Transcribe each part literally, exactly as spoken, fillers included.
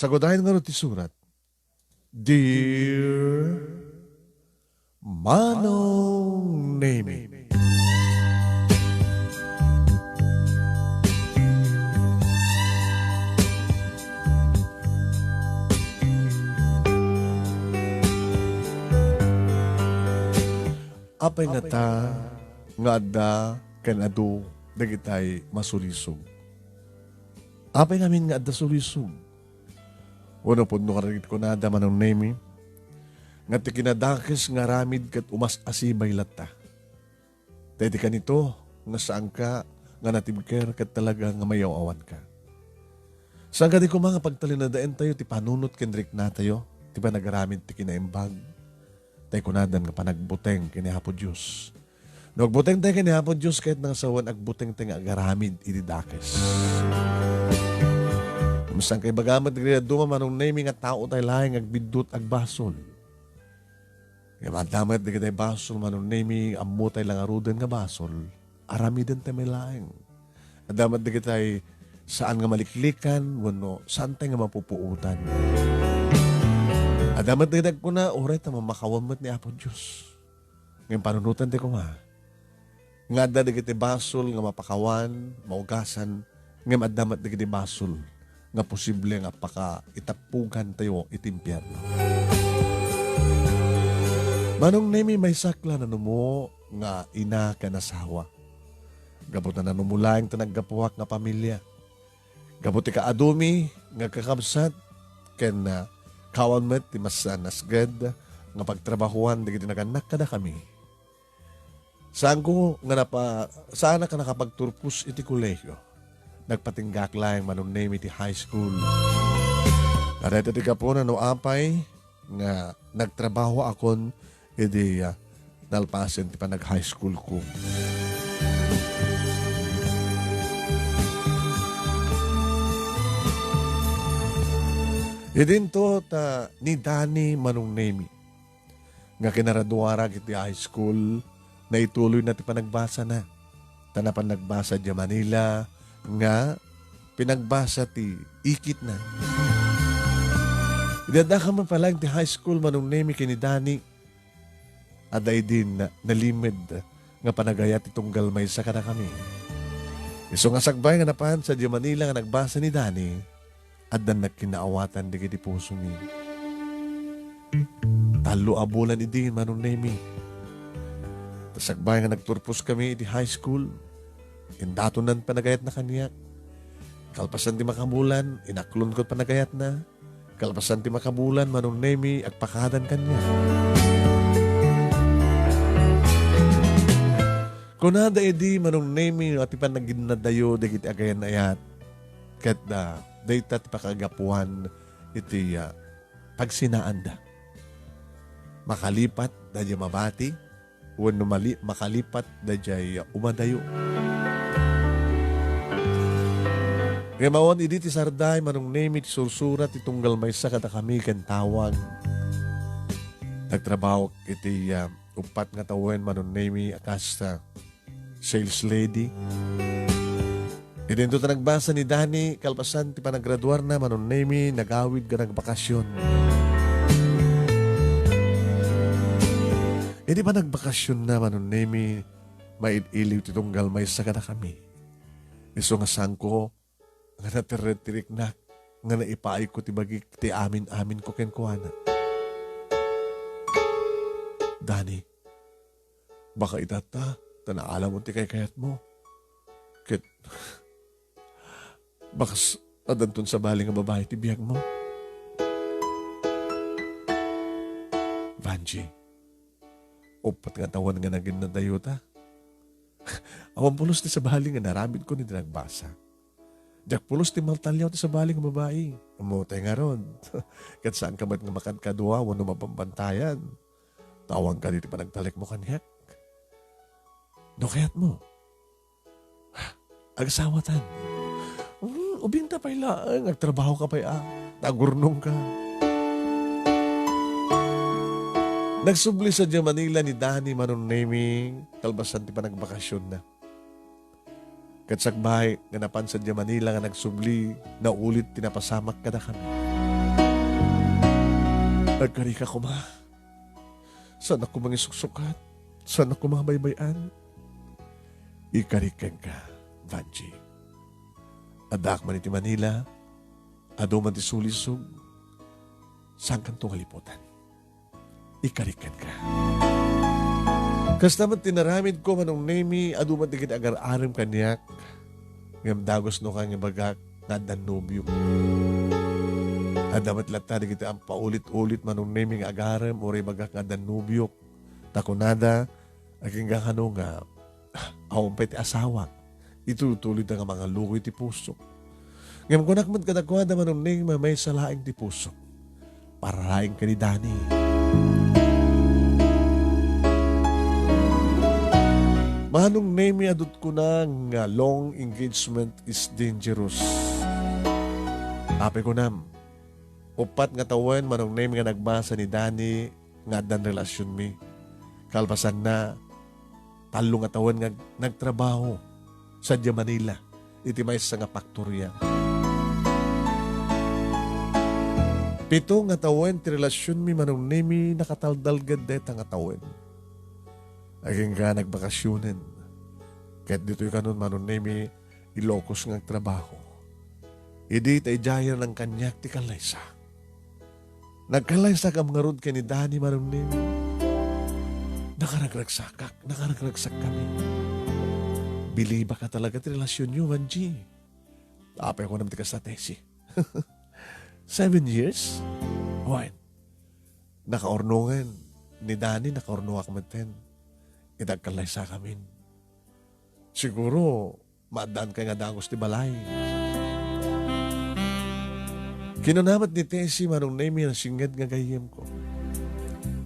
Sagudayen ngarud ti surat, Dear Manong Nemi. Apay ngata nga adda ken adu dagitay masulisog? Apay ngamin nga adda sulisog? Wenno pudno kadagiti kunada, Manong Nemi, nga ti kinadakes nga aramid ket umas-asibay latta. Ta idi kanito nga saanka nga natibker ket talaga nga mayaw-awanka. Saan kadi koma nga pagtalinaedtayo ti panunot ken riknatayo ti panagaramid ti kinaimbag? Tay kunadan nga panagbuteng ken ni Apo Dios. No agbutengtay ken ni Apo Dios, ket nang sawen agbutengtay nga agaramid iti dakes. Saan kay ibaga met dagiti dadduma, Manong Nemi, nga taotay laeng nga agbiddut agbasol. Ngem adda met dagiti basol, Manong Nemi, ammotay la ngaruden nga basol, aramidentay met laeng. Adda met dagitay saan nga maliklikan wenno saantay nga mapupuotan. Adda met dagiti agkuna, uray ta mamakawan met ni Apo Dios. Ngem panunoten ti koma nga adda dagiti basol nga mapakawan, maugasan, ngem adda met dagiti basol nga posible nga pakaitappugantayo iti impierno. Manong Nemi, maysak la nanumo nga ina ken asawa. Gapu ta nanumo laeng ti naggapuak nga pamilia. Gapu ti kaadumi nga kakabsat ken, ah, kawan met ti mas-, nasged nga pagtrabahoan dagiti nagannak kadakami. Saanko nga napa-, saanak a nakapagturpos iti kolehio. Nagpatinggaak laeng, Manong Nemi, iti high school. Adda iti gapuna no apay nga nagtrabahoakon idi, ah, nalpasen ti panag-high school ko. Idinto ta ni Dani, Manong Nemi, nga kinaraduarak iti high school, naituloyna ti panagbasana. Ta napan nagbasa idiay Manila nga pinagbasa ti ikitna. Idi addakami pay laeng ti high school, Manong Nemi, ken ni Dani, adda idi na-, nalimed nga panagayat ti tunggal maysa kadakami. Isu nga sakbay nga napan sadiay Manila nga nagbasa ni Dani, addan nagkinnaawatan dagiti pusomi. Tallo a bulan idi, Manong Nemi. Ta sakbay nga nagturposkami iti high school, indatonan panagayatna kaniak. Kalpasan ti makabulan, inaklonko panagayatna. Kalpasan ti makabulan, Manong Nemi, agpakadan kaniak. Kunada idi, Manong Nemi, no ati panaginnadayo dagiti agayan-ayat, ket, ah, dayta ti pakagapuan iti, ah, pagsinaanda. Makalipat daydiay mabati, wenno mali-, makalipat daydiay umadayo. Ngem awan idi ti sarday, Manong Nemi, ti sursura ti tunggal maysa kadakami ken tawag. Nagtrabaho iti, ah, uppat nga tawen, Manong Nemi, a kas, ah, sales lady. Idinto ta nagbasa ni Dani, kalpasan ti panagraduarna, Manong Nemi, nagawid nga nagbakasyon. Idi panagbakasyonna, Manong Nemi, maid-iliw ti tunggal maysa kadakami. Isu nga saanko nga naterred ti riknak nga naipaayko ti bagik ti amin-aminko kenkuana. Dani, baka itatta, ta naalamon ti kaykayatmo. Ket, bakas addanton sabali nga babai ti biagmo. Vangie, uppat nga tawen nga naginnadayota. Awan pulos ti sabali nga naramidko idi nagbasa. Diak pulos ti maltaliaw ti sabali nga babai. Ammotay ngarud. Ket saanka met nga makadkadua wenno mabambantayan. Ta awan kadi ti panagtalekmo kaniak. No kayatmo, agasawatan. Hmm, ubingta pay laeng, agtrabahoka pay a, ta agurnongka. Nagsubli sadiay Manila ni Dani, Manong Nemi, kalpasan ti panagbakasyonna. Ket sakbay nga napan sadiay Manila nga nagsubli, naulit ti napasamak kadakami. Agkarika koma. Saan a koma nga isuksukat. Saan a koma baybay-an. Ikarik kenka, Vangie. Addaak man iti Manila, adu man ti sulisog, saankanto nga liputan. Ikarik kenka. Kasta met ti naramidko, Manong Nemi, adu met dagiti agar-arem kaniak, ngem dagus no kayat nga ibagak nga addan nobio. Adda met latta dagiti ampaulit-ulit, Manong Nemi, nga agarem, uray ibagak nga addan nobiok. Ta kunada, agingga kano nga, awan pay ti asawak. Itultuloyda nga mangalukoy ti pusok. Ngem kunak met kadakuada, Manong Nemi, maysa laeng ti pusok. Para laeng ken ni Dani. Manong Nemi, adut kuna nga long engagement is dangerous. Apay kunam, uppat nga tawen, Manong Nemi, nga nagbasa ni Dani nga addan relasionmi. Kalpasanna, tallo nga tawen nga ag-, nagtrabaho sadiay Manila iti maysa nga faktoria. Pito nga tawen ti relasionmi, Manong Nemi, nakataldalged dayta nga tawen. Agingga nagbakasionen. Ket ditoy kanon, Manong Nemi, Ilocos nga agtrabaho. Idi ta idiay nangkaniak ti kallaysa. Nagkallaysakam ngarud ken ni Dani, Manong Nemi. Nakaragragsakak, nakaragragsakami. Bilibak a talaga ti relasionyo, Vangie. Apay kunam ti kasta, Tessie? Seven years? Wen, nakaurnongen ni Dani, nakaurnongak metten. Iti agkallaysakamin. Siguro, maaddaankayo nga dagus ti balay. Kinuna met ni Tessie, Manong Nemi, nasingnged nga gayyemko.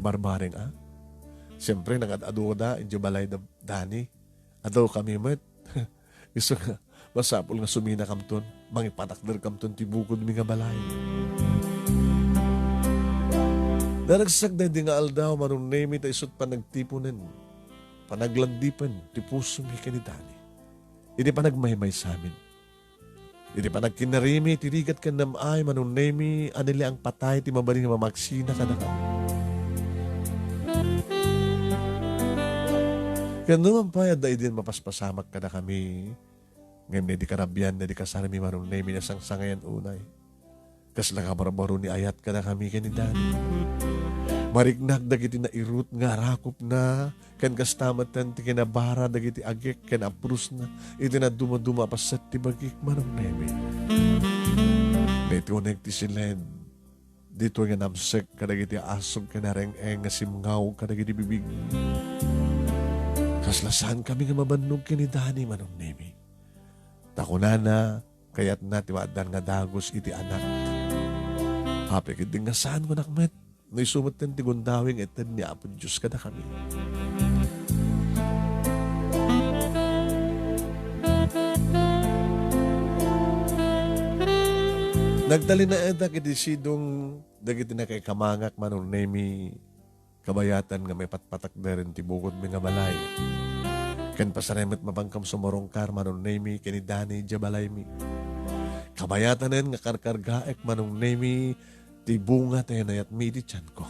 Barbareng, a? Siempre, nagad-aduda idiay balay da Dani. Adu kami met. Isu nga, masapul nga suminakamton, mangipatakderkamton ti bukodmi nga balay. Naragsak daydi nga aldaw, Manong Nemi, ta isut' panagtiponen, panaglandipen ti pusomi ken ni Dani. Iti panagmaymaysamin. Iti panagkinnarimi ti rigat ken nam-ay, Manong Nemi, a niliang patay ti mabalin nga mamagsina kadakami. Ken no man pay adda idin mapaspasamak kadakami, ngem no idi karabian, no idi kasarmi, Manong Nemi, nasangsangayan unay. Kasla nga barbaro ni ayat kadakami ken ni Dani. Mariknak dagiti nairut nga arakupna, ken kasta metten ti kinabara dagiti agek ken aprusna iti nadumaduma a paset ti bagik, Manong Nemi. Iti uneg ti siled, ditoy nga namsek kadagiti asog ken areng-eng nga simngaw kadagiti bibig. Kasla saankami nga mabannog ken ni Dani, Manong Nemi. Ta kunana, kayatna ti maaddan nga dagus iti anak. Apay ketdi nga saan, kunak met, no isu metten ti gundaway nga ited ni Apo Dios kadakami. Nagtalinaedak iti sidong dagiti nakaikamangak, Manong Nemi. Kabayatan nga maipatpatakderen ti bukodmi nga balay. Ken pasarem met mapankam sumarungkar, Manong Nemi, ken ni Dani idiay balaymi. Kabayatanen nga karkargaek, Manong Nemi, ti bunga ti nayatmi iti tianko.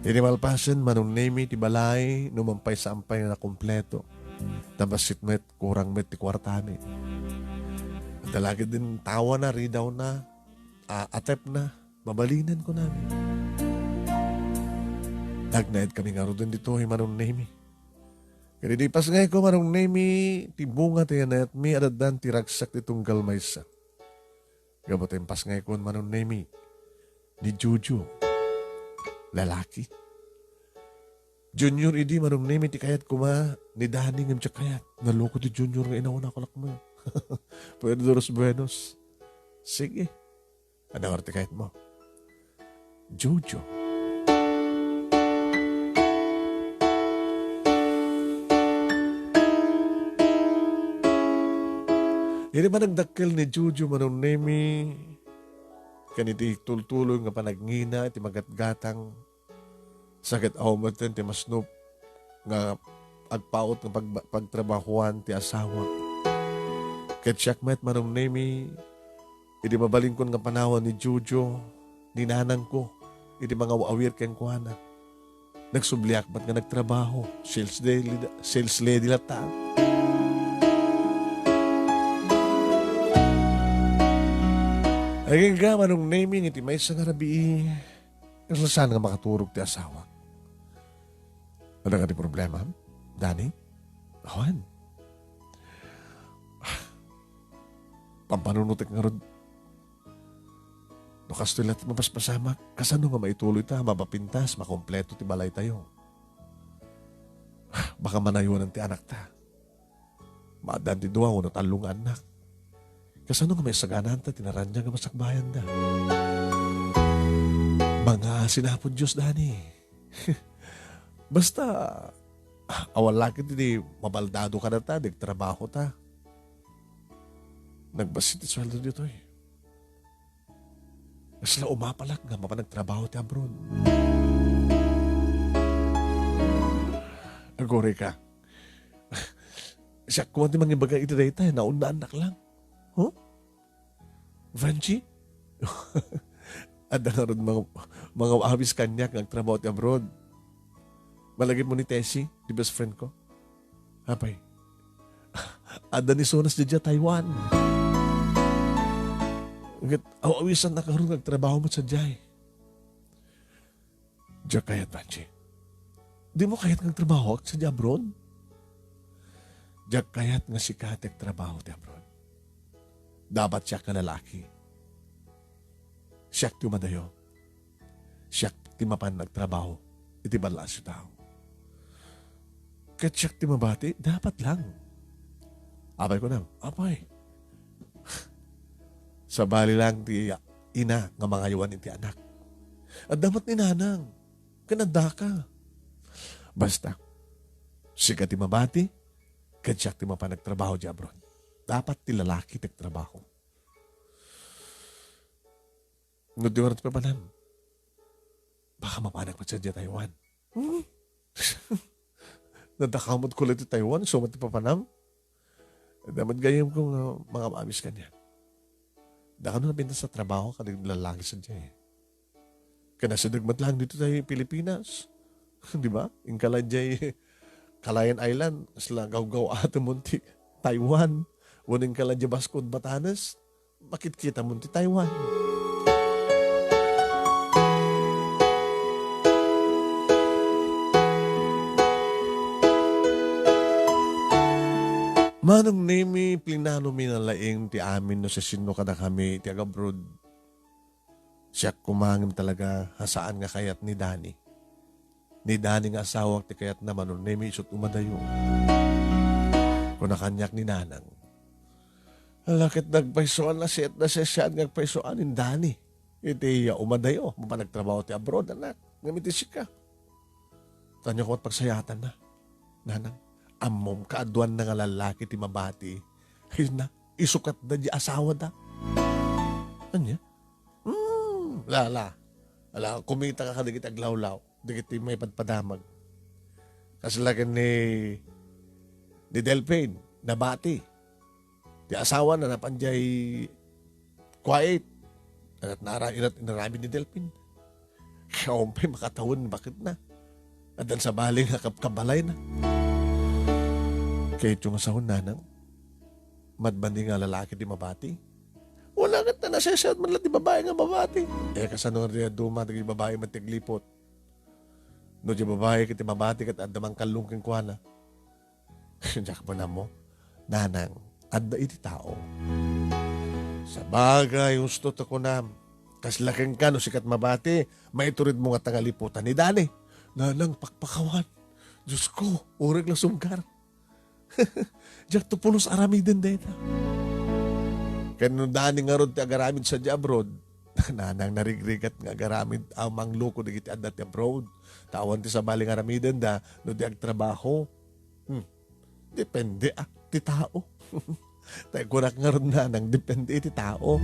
Iti malpasen, Manong Nemi, ti balay, no man pay saan pay nga nakumpleto. Ta bassit met, kurang met ti kuartami. Adda la ketdin tawana, ridawna, a-, atepna. Mabalinen, kunami. Nagnaedkami ngaruden ditoy, Manong Nemi. Ket idi pasngayko, Manong Nemi, ti bunga ti nayatmi, addan ti ragsak ti tunggal maysa. Gapu ta impasngaykon, Manong Nemi, ni Jojo. Lalaki. Junior idi, Manong Nemi, ti kayat koma ni Dani ngem diak kayat. Naloko ti Junior nga inauna, kunak met. Pwede dos buenos. Sige. Adda ngarud ti kayatmo? Jojo. Idi panagdakkel ni Jojo, Manong Nemi, ken iti tultuloy nga panagngina iti magatgatang, sa ket awan metten ti masnop nga agpaut nga pag-, pagtrabahoan ti asawa. Ket siak met, Manong Nemi, Idi mabalinkon nga panawan ni Jojo, ni nanangko, idi mangaw-awir kenkuana. Nagsubliak met nga nagtrabaho, sales lady, sales lady latta. Agingga, Manong Neming, iti maysa nga rabii, kasla saan nga makaturog ti asawak. Adda kadi problema, Dani? Awan. Pampanunotek ngarud. No kastoy latta ti mapaspasamak, kasano nga maituloy ta, mapapintas, makompleto ti balaytayo? Baka manayuanan ti anakta. Maaddaan ti dua wenno tallo nga annak. Kasano nga maisagananta ti naraniag nga masakbayanda? Mangaasin Apo Dios, Dani. Basta, awan la ket ti mabaldado kadata, di agtrabaho ta. Nagbassit ti sueldo ditoy. Kasla umapalak nga mapan agtrabaho ti abroad. Aguray ka. Siak koma ti mangibaga iti dayta, naunnaannak lang. Huh? Vanji? Adda ngarud mga, mga awis kaniak nga agtrabaho ti abroad. Malagipmo ni Tessie, ti best friend ko. Apay, adda ni Sonas daydiay Taiwan. Ket aw-awisannak ngarud nga agtrabaho met sadiay. Diak kayat, Vanji. Dimo kayat nga agtrabahoak sadiay abroad? Diak kayat nga sika ti agtrabaho ti abroad. Dapat siak nga lalaki. Siak ti umadayo. Siak ti mapan agtrabaho iti balla a siudad. Ket siak ti mabati, dapat lang. Apay, kunam, apay. Sabali lang ti ina nga mangayowan iti anak. Adda met ni nanang. Ken addaka. Basta, sika ti mabati, ket siak ti mapan agtrabaho diay abroad. Dapat ti lalaki ti agtrabaho. No di ngarud ti papanam, baka mapanak met sadiay Taiwan. Hmm? Nadakaw met ko la ti Taiwan, isu met ti papanam. Adda met gayyemko nga mga maawis kaniak. Dakano napintas a trabaho kadagiti lalaki sadiay. Ken nasideg met lang ditoy Pilipinas. Di ba? Inka la diay Calayan Island, kasla gawgaw-atemon ti Taiwan. Wenno inka la diay Basco, Batanes, makitkitamon ti Taiwan. Manong Nemi, plinanomi na laeng ti amin no sasino kadakami ti agabroad. Siak koma ngem talaga a saan nga kayat ni Dani. Ni Dani nga asawak ti kayatna, Manong Nemi, isut' umadayo. Kuna kaniak ni Nanang, ala ket nagpaysoan a siet-, nasaysayan nga agpaysoan ni Dani. Iti umadayo, mapan agtrabaho ti abroad, anak. Ngem iti sika, tanyo koma pagsayatanna, Nanang. Ammom, kaaduanna nga lallaki ti mabati. Ay na, isukatda diay asawada. Ania? Hmm, la, la. Ala, kumitaka kadagiti aglawlaw, dagiti maipadpadamag. Kasla ken ni, ni Delphine, nabati. Ti asawana, napan diay Kuwait. Ket nara-, inat-, inaramid ni Delphine. Kaya pay makatawen, bakit na? Addan sabali nga kabkabalayna. Kayatyo nga saon, Nanang? Madbandi nga lalaki ti mabati? Wala ket ta nasaysayan man la ti babai nga mabati. Eh, kasano nga duma dagiti babai met ti agliput? No di babai ket ti mabati ket adda mangkallong kenkuana. Diak man ammo, Nanang, adda iti tao. Sabagay, husto ta kunam. Kasla kenka no sikat mabati, maituridmo nga tangaliputan ni Dani. Nanang, pakpakawan. Diyos ko, uray la sumgar. Diak to pulos aramiden dayta. Ken no Dani ngarud ti agaramid sadiay abroad, Nanang, narigrigat nga agaramid a mangluko dagiti adda ti abroad. Ta awan ti sabali nga aramidenda no di agtrabaho. Hmm. Depende, ah, ti tao. Ta kunak ngarud, Nanang, depende iti tao.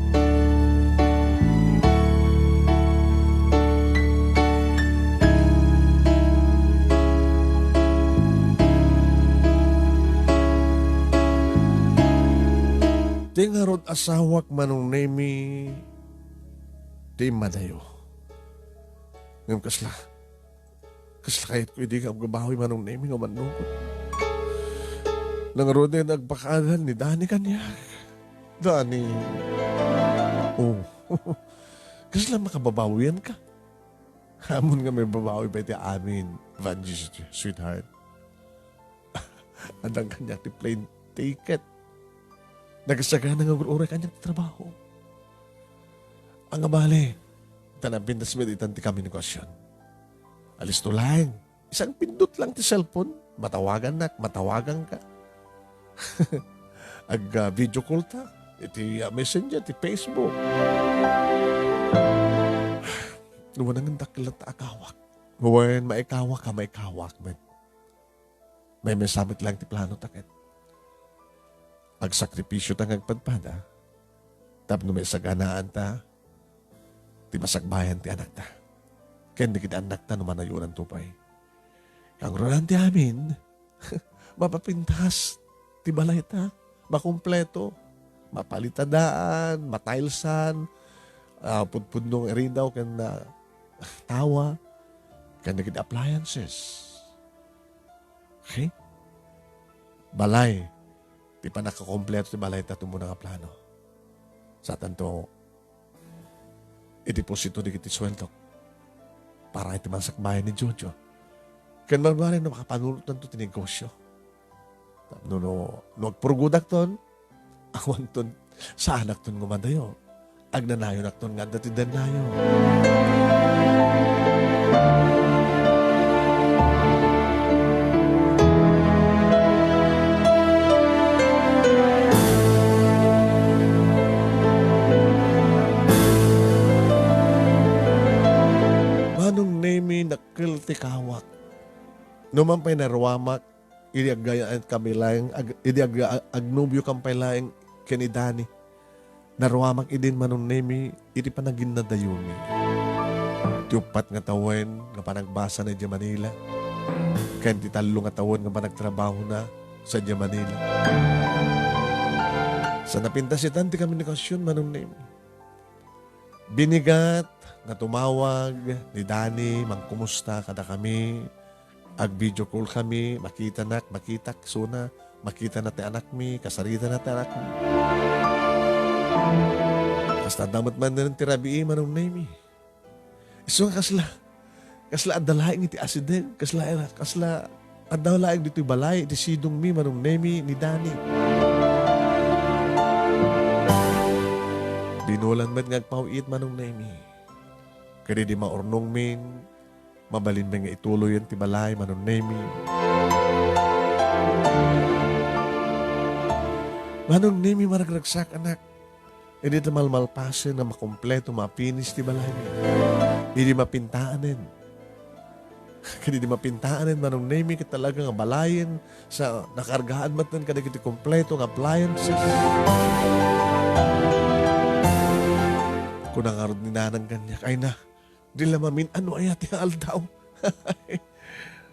Ti ngarud asawak, Manong Nemi, ti immadayo. Ngem kasla, kasla kayatko idi nga agbabawi, Manong Nemi, nga mannukot. Nangruden agpakaagan ni Dani kaniak. Dani. Oh. Kasla makababawian ka. Amon nga maibabawi pay ti amin, Vangie, sweetheart. Addan kaniak ti plane ticket. Nagasagana nga agur-uray kaniak ti trabaho. Ania bale, ta napintas met itan ti communication. Alisto laeng. Isang pindot lang ti cellphone, matawagannak, matawaganka. Ag, ah, video call ta. Iti, ah, messenger, ti Facebook. Nuan nga dakkel ta akawak. Wen, maikawak ka, maikawak met. Maymaysa met laeng ti plano ta ket agsakripisio ta nga agpadpada tapno maisaganaan ta ti masakbayan ti anakta ken dagiti annakta no manayonanto pay. Kangrunaan ti amin, mapapintas ti balayta, makumpleto, mapalitan, matilesan, ah, pudpudno nga iridaw ken, ah, tawa, ken dagiti appliances. Okay? Balay. Ti pannakakompleto ti balayta ti umuna nga plano. Satanto, ideposito dagiti sueldok para iti masakbayan ni Jojo. Ken mabalin no makapanunotnanto ti negosio. Tapno no, no agpurgodakton, awanton, saanakton nga madayo. Agnanayonakton nga adda ti dennayo. Manong Nemi, dakkel ti kawak. Numan pay naruamak, idi aggayaat kami laeng, ag-, idi ag-, agnobiokam pay laeng ken ni Dani. Naruamak idin, Manong Nemi, iti panaginnadayomi. Ti uppat nga tawen nga panagbasana idiay Manila, ken ti tallo nga tawen nga panagtrabahona sadiay Manila. Sa napintas itan ti komunikasion, Manong Nemi. Binigat nga tumawag ni Dani, mangkumusta kadakami. Ag-video call kami, makitanak, makitak, suna, makitana ti anakmi, kasaritana ti anakmi. Kasta adda met manen ti rabii, Manong Nemi. Isu nga kasla, kasla adda laeng iti asideg, kasla, kasla adda laeng ditoy balay iti sidongmi, Manong Nemi, ni Dani. Binulan met nga agpaw-it, Manong Nemi. Ket idi maurnongmin, mabalinmi nga ituloyen ti balay, Manong Nemi. Manong Nemi, maragragsak, anak. Idi ta malmalpasen nga makompleto, mapinis ti balaymi. Idi mapintaanen. Ket idi mapintaanen, Manong Nemi, ket talaga nga balayen sa nakargaan met kadagiti kompleto nga appliances. Kuna ngarud ni Nanang kaniak, "Ay na, di la mamin-ano aya ti aldaw."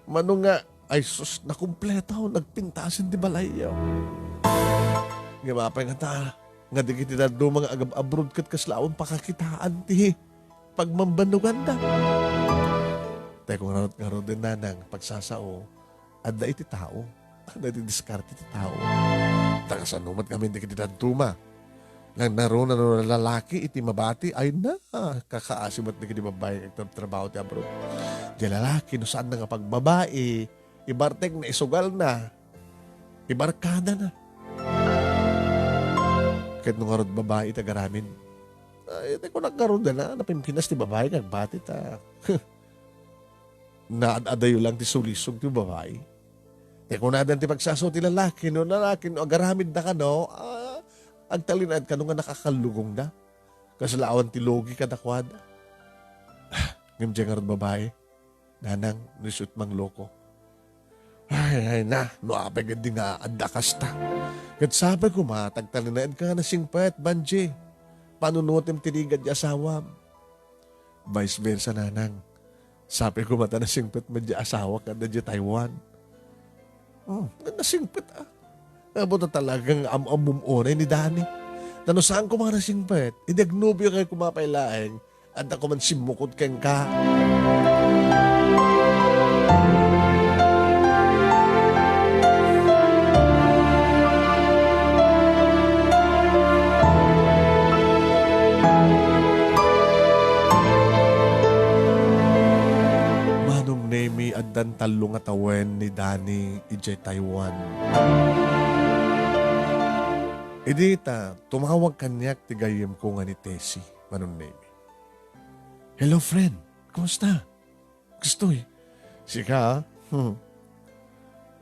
Mano nga, ay sus, nakumpleto, nagpintasen ti balayyo. Ngem apay ngata, nga dagiti dadduma nga agab-abroad ket kasla awan pakakitaan ti pagmambanoganda. Tay ko ngarud-ngaruden, Nanang, pagsasao, adda iti tao. Adda iti diskarte ti tao. Ta kasano met ngamin dagiti dadduma? Nangnaruna no lalaki iti mabati, ay na, kakaasi met dagiti babbai nga agtratrabaho ti abroad. Di lalaki, no saanna nga pagbabai, ibartekna, isugalna, ibarkadana. Ket no ngarud babai ti agaramid, ay, ti kunak ngarud na, napimpinas ti babai nga agbati ta. Naad-adayo lang ti sulisog ti babai. Ti kunadan ti pagsasao ti lalaki, no lalaki, no agaramidda kano, ah, agtalinaed kano nga nakakallugongda. Kasla awan ti logi kadakuada. Ngem diay ngarud babai, Nanang, no isu ti mangloko. Ay, ay na, no apay ketdi nga adda kasta. Ket sapay koma, tagtalinaedka nga nasingpet, Vangie. Panunotem ti rigat ti asawam. Vice versa, Nanang. Sapay koma ta nasingpet met diay asawak nga adda diay Taiwan. Hmm, nasingpet, ah. Apo ta talagang am-ammom unay ni Dani. Ta no saan koma nga nasingpet, idi agnobiokay koma pay laeng, adda koman simmukot kenka. Manong Nemi, addan tallo nga tawen ni Danny idiay Taiwan. Idi ta, tumawag kaniak ti gayyemko nga ni Tessie, Manong Nemi. "Hello, friend. Kumusta?" "Kastoy, sika, ah? Hmm.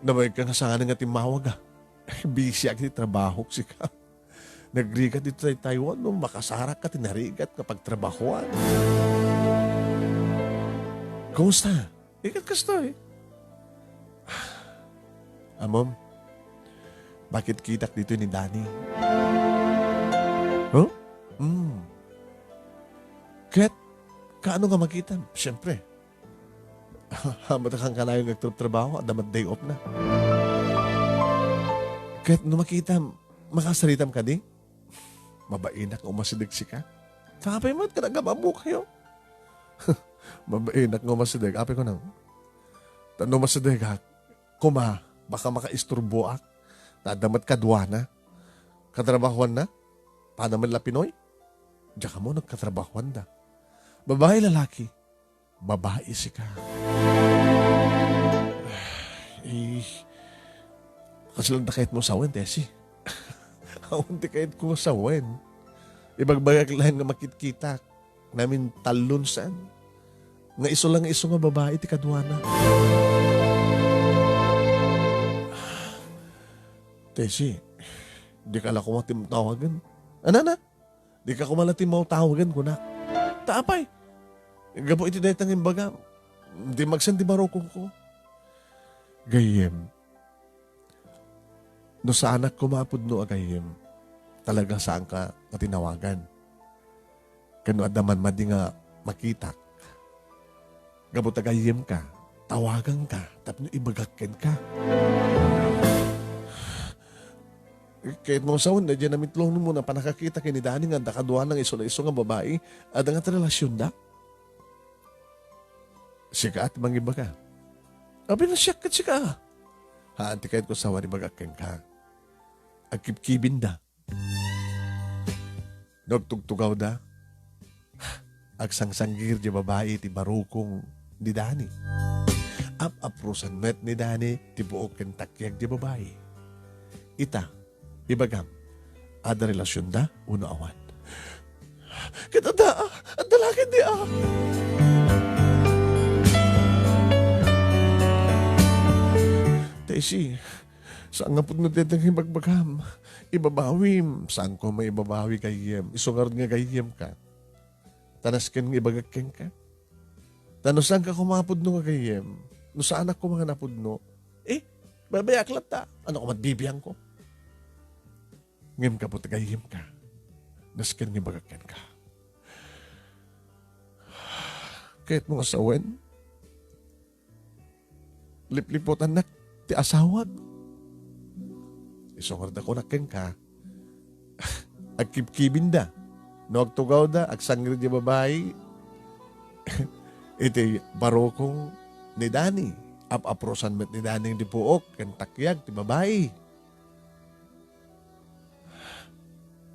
Nabainka nga saan nga timmawag, ah. Busy ak iti trabahok, sika. Nagrigat ditoy Taiwan, no, makasarakka ti narigat nga pagtrabahoan. Kumusta? Ikat kastoy?" "Ammom, makitkitak ditoy ni Danny." "Huh?" "Hmm. Ket, kaano nga makitam?" "Siyempre, haanmo ta kanayon nga agtrabtrabaho, adda met day off na. Ket no makitam, makasaritam kadi? Mabainak nga umasideg sika. Ta apay met, kada agam-ammokayo." "Mabainak nga umasideg." Apay kunam, "Ta no umasidegak koma, baka makaisturboak. Ta adda met kaduana. Katrabahoanna, pada met la Pinoy. Diak ammo no katrabahoanda. Babai, lalaki?" "Babai sika." "Eh, kasla ti kayatmo sawen, Tessie?" "Awan ti kayatko nga sawen. Ibagbagak laeng nga makitkitak. Namin tallon saan. Nga isu la nga isu nga babai ti kaduana." "Tessie, dika la koma timtawagen." "Anana? Dika koma la timmawtawagen," kunak. "Ta apay? Gapu iti dayta nga imbagam, dimmagsen ti barukongko." "Gayyem, no saanak koma a pudno a gayyem, talaga saanka nga tinawagan. Ken no adda man madi nga makitak, gapu ta gayyemka, tawaganka tapno ibagak kenka." "Kayatmo sawen, daydiay namitlongmo a pannakakita ken ni Danny nga adda kaduana nga isu la isu nga babai, adda nga ti relasionda?" "Sika ti mangibaga. Apay no siak ket sika? Haan ti kayatko sawen ibagak kenka. Agkibkibinda. No agtugtugawda, agsangsanggir diay babai ti barukong ni Danny. Ap-aprosan met ni Danny ti buok ken takiag diay babai. Ita, ibagam, adda relasionda wenno awan?" "Ket adda, adda la ketdi, a." "Tessie, saan nga pudno dayta nga ibagbagam. Ibabawim." "Saanko nga ibabawi, gayyem. Isu ngarud nga gayyemka. Ta nasken nga ibagak kenka. Ta no saanka koma a pudno nga gayyem, no saanak koma nga napudno, eh, babayak latta. Ano koma ti bibiangko? Ngem gapu ta gayyemka, nasken nga ibagak kenka. Kayatmo nga sawen, lipliputannak ti asawak. Isu ngarud a kunak kenka, agkibkibinda. No agtugawda, agsangngir diay babai iti barukong ni Danny. Ap-aprosan met ni Danny ti buok ken takiag ti babai.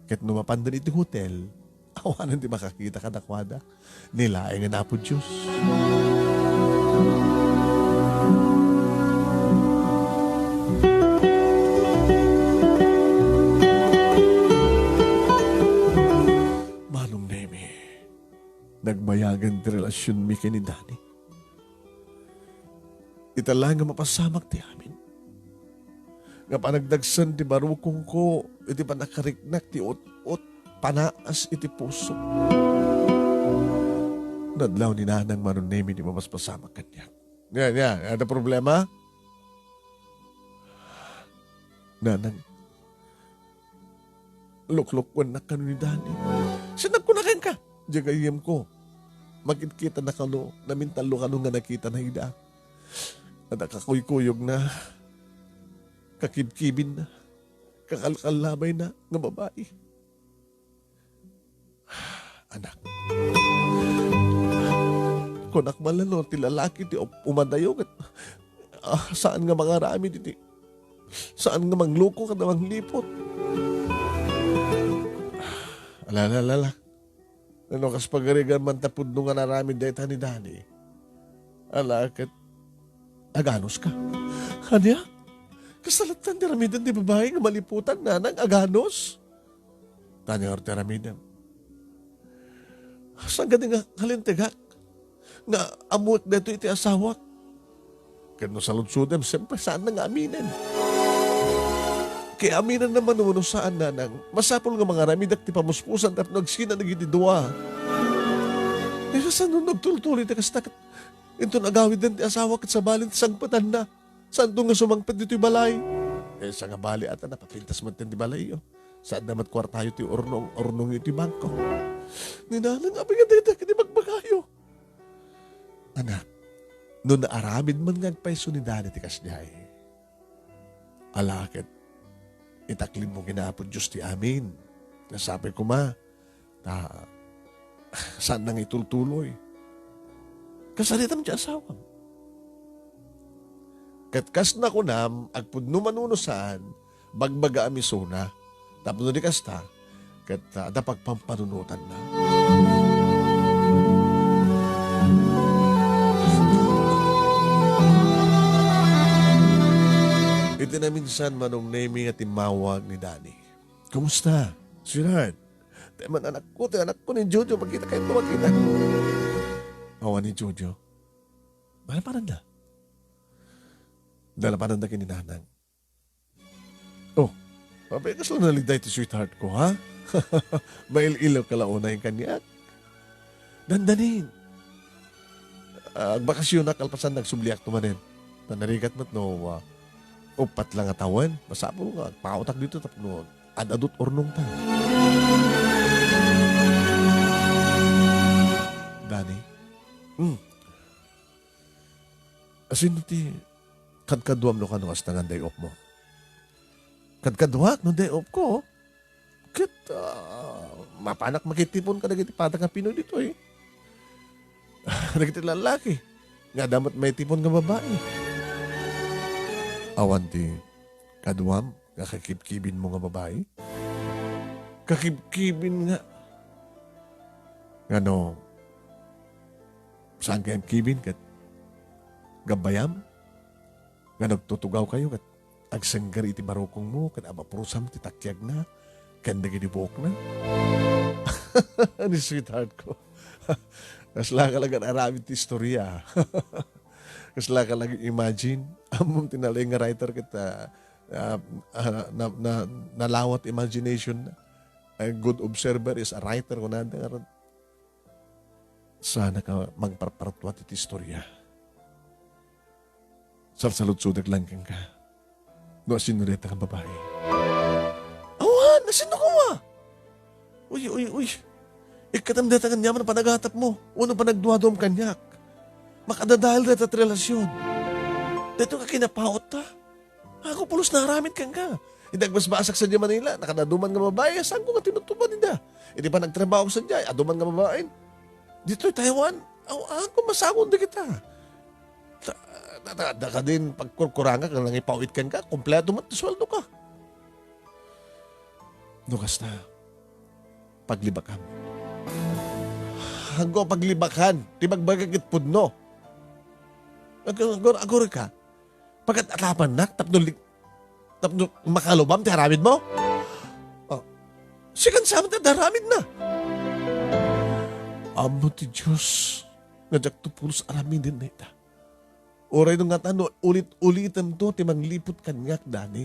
Ket no mapanden iti hotel, awanen ti makakita kadakuada, ni laengen Apo Dios." Manong Nemi, nagbayagen ti relasionmi ken ni Danny. Ita laeng nga mapasamak ti amin. Nga panagdagsen ti barukongko iti pannakariknak ti ut-ot, panaas iti puso. Nadlaw ni Nanang Manong Nemi ti mapaspasamak kaniak. "Nia, nia, adda problema?" "Nanang, luklukuennak kano ni Danny. Saan agkuna kenka? Diay gayyemko. Makitkitana kano, namintallo kano nga nakitana ida. Adda kakuykuyogna, kakibkibinna, kakalkallabayna nga babai. Kunak man la no, ti lalaki ti um-, umadayo ket, ah, saan nga mangaramid iti, saan nga mangloko kada mangliput. Ala, ala, ala, ala. No kas pagarigan man ta pudno nga naramid dayta ni Dani. Ala ket, aganos ka. Ania? Kasta latta ti aramiden ti babai nga maliputan, nanang, aganos? Tani ti aramidem. Saan kadi nga kalintegak nga ammoek daytoy iti asawak? Ket no saludsodem, siyempre, saanna nga aminen. Kay aminanna man wenno saan, nanang, masapul nga mangaramidak ti pamuspusan tapno agsina dagiti dua. Ay, kasano no agtultuloy ti kasta ket inton agawiden ti asawa ket sabali ti sangpetanna? Saanto nga sumangpet ditoy balay? Eh, sa nga bali ata napapintas met ti balayyo. Saanda met kuartayo ti urnong, urnongyo ti bangko. Ni nanang, apay nga dayta ket ibagbagayo? Anak, no naaramid man nga agpayso ni Dani ti kasdiay, ala ket itaklimmo ken Apo Dios ti amin. Nasapay koma, ta, saanna nga itultuloy. Kasaritam ti asawam. Ket kas nakunam, agpudno man wenno saan, bagbagaam isuna. Tapno di kasta, ket, ah, adda pagpampanunotanna. Iti naminsan, Manong Nemi nga timmawag ni Dani. Kumusta, sweetheart? Ti man anakko, ti anakko ni Jojo, makita kayo, makita. Awan ni Jojo. Nalapanan da. Nalapanan da ken ni nanang. Oh, apay kasla naliday ti sweetheart ko, ha? Mail-ilaw ka la unay kaniak. Dandanin. Ah, agbakasyonak, kalpasan nagsubliak to manen. Ta narigat met no, ah, uppat lang a tawen. Masapul nga agpaotak dito tapno ad-adut urnongta. Dani? Hmm. Asin ti kadkaduam no kano kasta nga day off mo? Kadkaduak no day off ko, ket, ah, mapanak makitipon kadagiti padang a Pinoy ditoy. Dagiti lalaki nga adda met maitipon nga babai. Awan ti kaduam nga kakibkibin mo nga babai? Kakibkibin nga. Ngano, saan kayam kibin ket gabbayam? Nga nagtutugaw kayo ket agsengger iti barukongmo ket abapurusam ti takiagna ken dagiti buokna? Ni sweetheart ko. Kasla ka laeng aramid ti istorya. Kasla ka laeng imagine. Ammom ti nalaing nga writer ket, ah, ah, ah, na, na, nalawat imagination. A good observer is a writer, kunada nga. Saanak a mangparpartuat iti istorya. Salsaludsodek laeng kenka no asino dayta nga babai. Awan, asino koma? Uy, uy, uy. Ikkatem dayta nga aniaman a panagatapmo wenno panagduaduam kaniak. Makadadael dayta ti relasion. Daytoy nga kinapaotta. Ako pulos naaramid kenka. Idi agbasbasak sadiay Manila, nakadadu man nga babai, saanko nga tinutubad ida. Idi panagtrabaho sadiay, adu man nga babai. Ditoy Taiwan, aw, ako masakon dagita. Ta, ta, ta, da kadin pagkurkuranga, ken nangipawit kenka, kompleto met ti sueldoka. No kasta, paglibakam. Aggo paglibakan, ti bagbaga ket pudno. Aggo, aggo, aggo ka. Pagat-atapannak tapno li-, tapno makalubam ti aramidmo? Oh. Sikan sa amin ti aramidna. Ammo ti Dios nga diakto pulos aramiden dayta. Uray no ngata no ulit-ulitemto ti mangliput kaniak, Dani,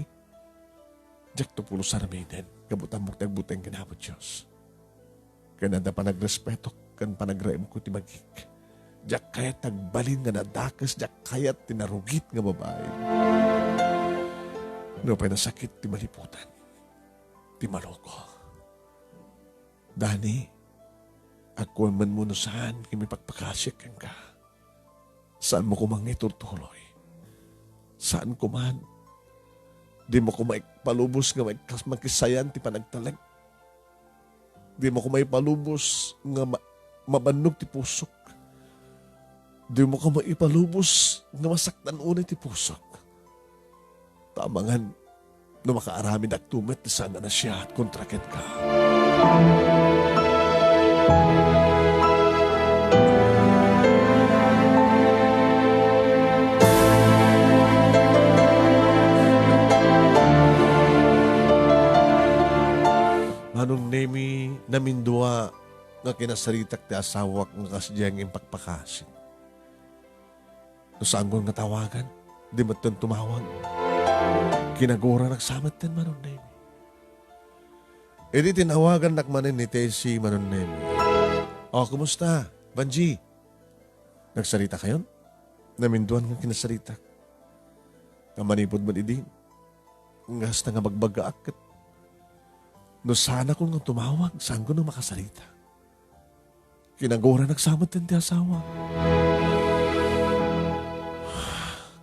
diakto pulos aramiden. Gapu ta ammok ti agbuteng ken Apo Dios. Ken adda panagrespetok ken panagraemko ti bagik. Diak kayat ti agbalin nga nadakes, diak kayat ti narugit nga babai. Nupay nasakit ti maliputan, ti maloko. Dani, agkuem man mo no saan nga mipakpakasiak kenka. Saanmo koma nga iturtuloy. Saan koman. Dimo koma ipalubos nga maikkas-, makisayan ti panagtalek. Dimo koma ipalubos nga ma-, mabannog ti pusok. Dimo koma ipalubos nga masaktan unay ti pusok. Ta amangan no makaaramidakto met ti saan a nasayaat kontra kenka. Manong Nemi, namindua nga kinasaritak ti asawak nga kasdiay nga impakpakasik. No saanko nga tawagan, di metten tumawag. Kinaguranak sa metten, Manong Nemi. Idi tinawagannak manen ni Tessie, Manong Nemi. "O, kumusta, Vangie? Nagsarita kayon?" Naminduan nga kinasaritak. Nga manipud met idi, nga hasta nga bagbagaak ket no saanakon nga tumawag, saanko nga makasarita. Kinaguranak sa metten ti asawa.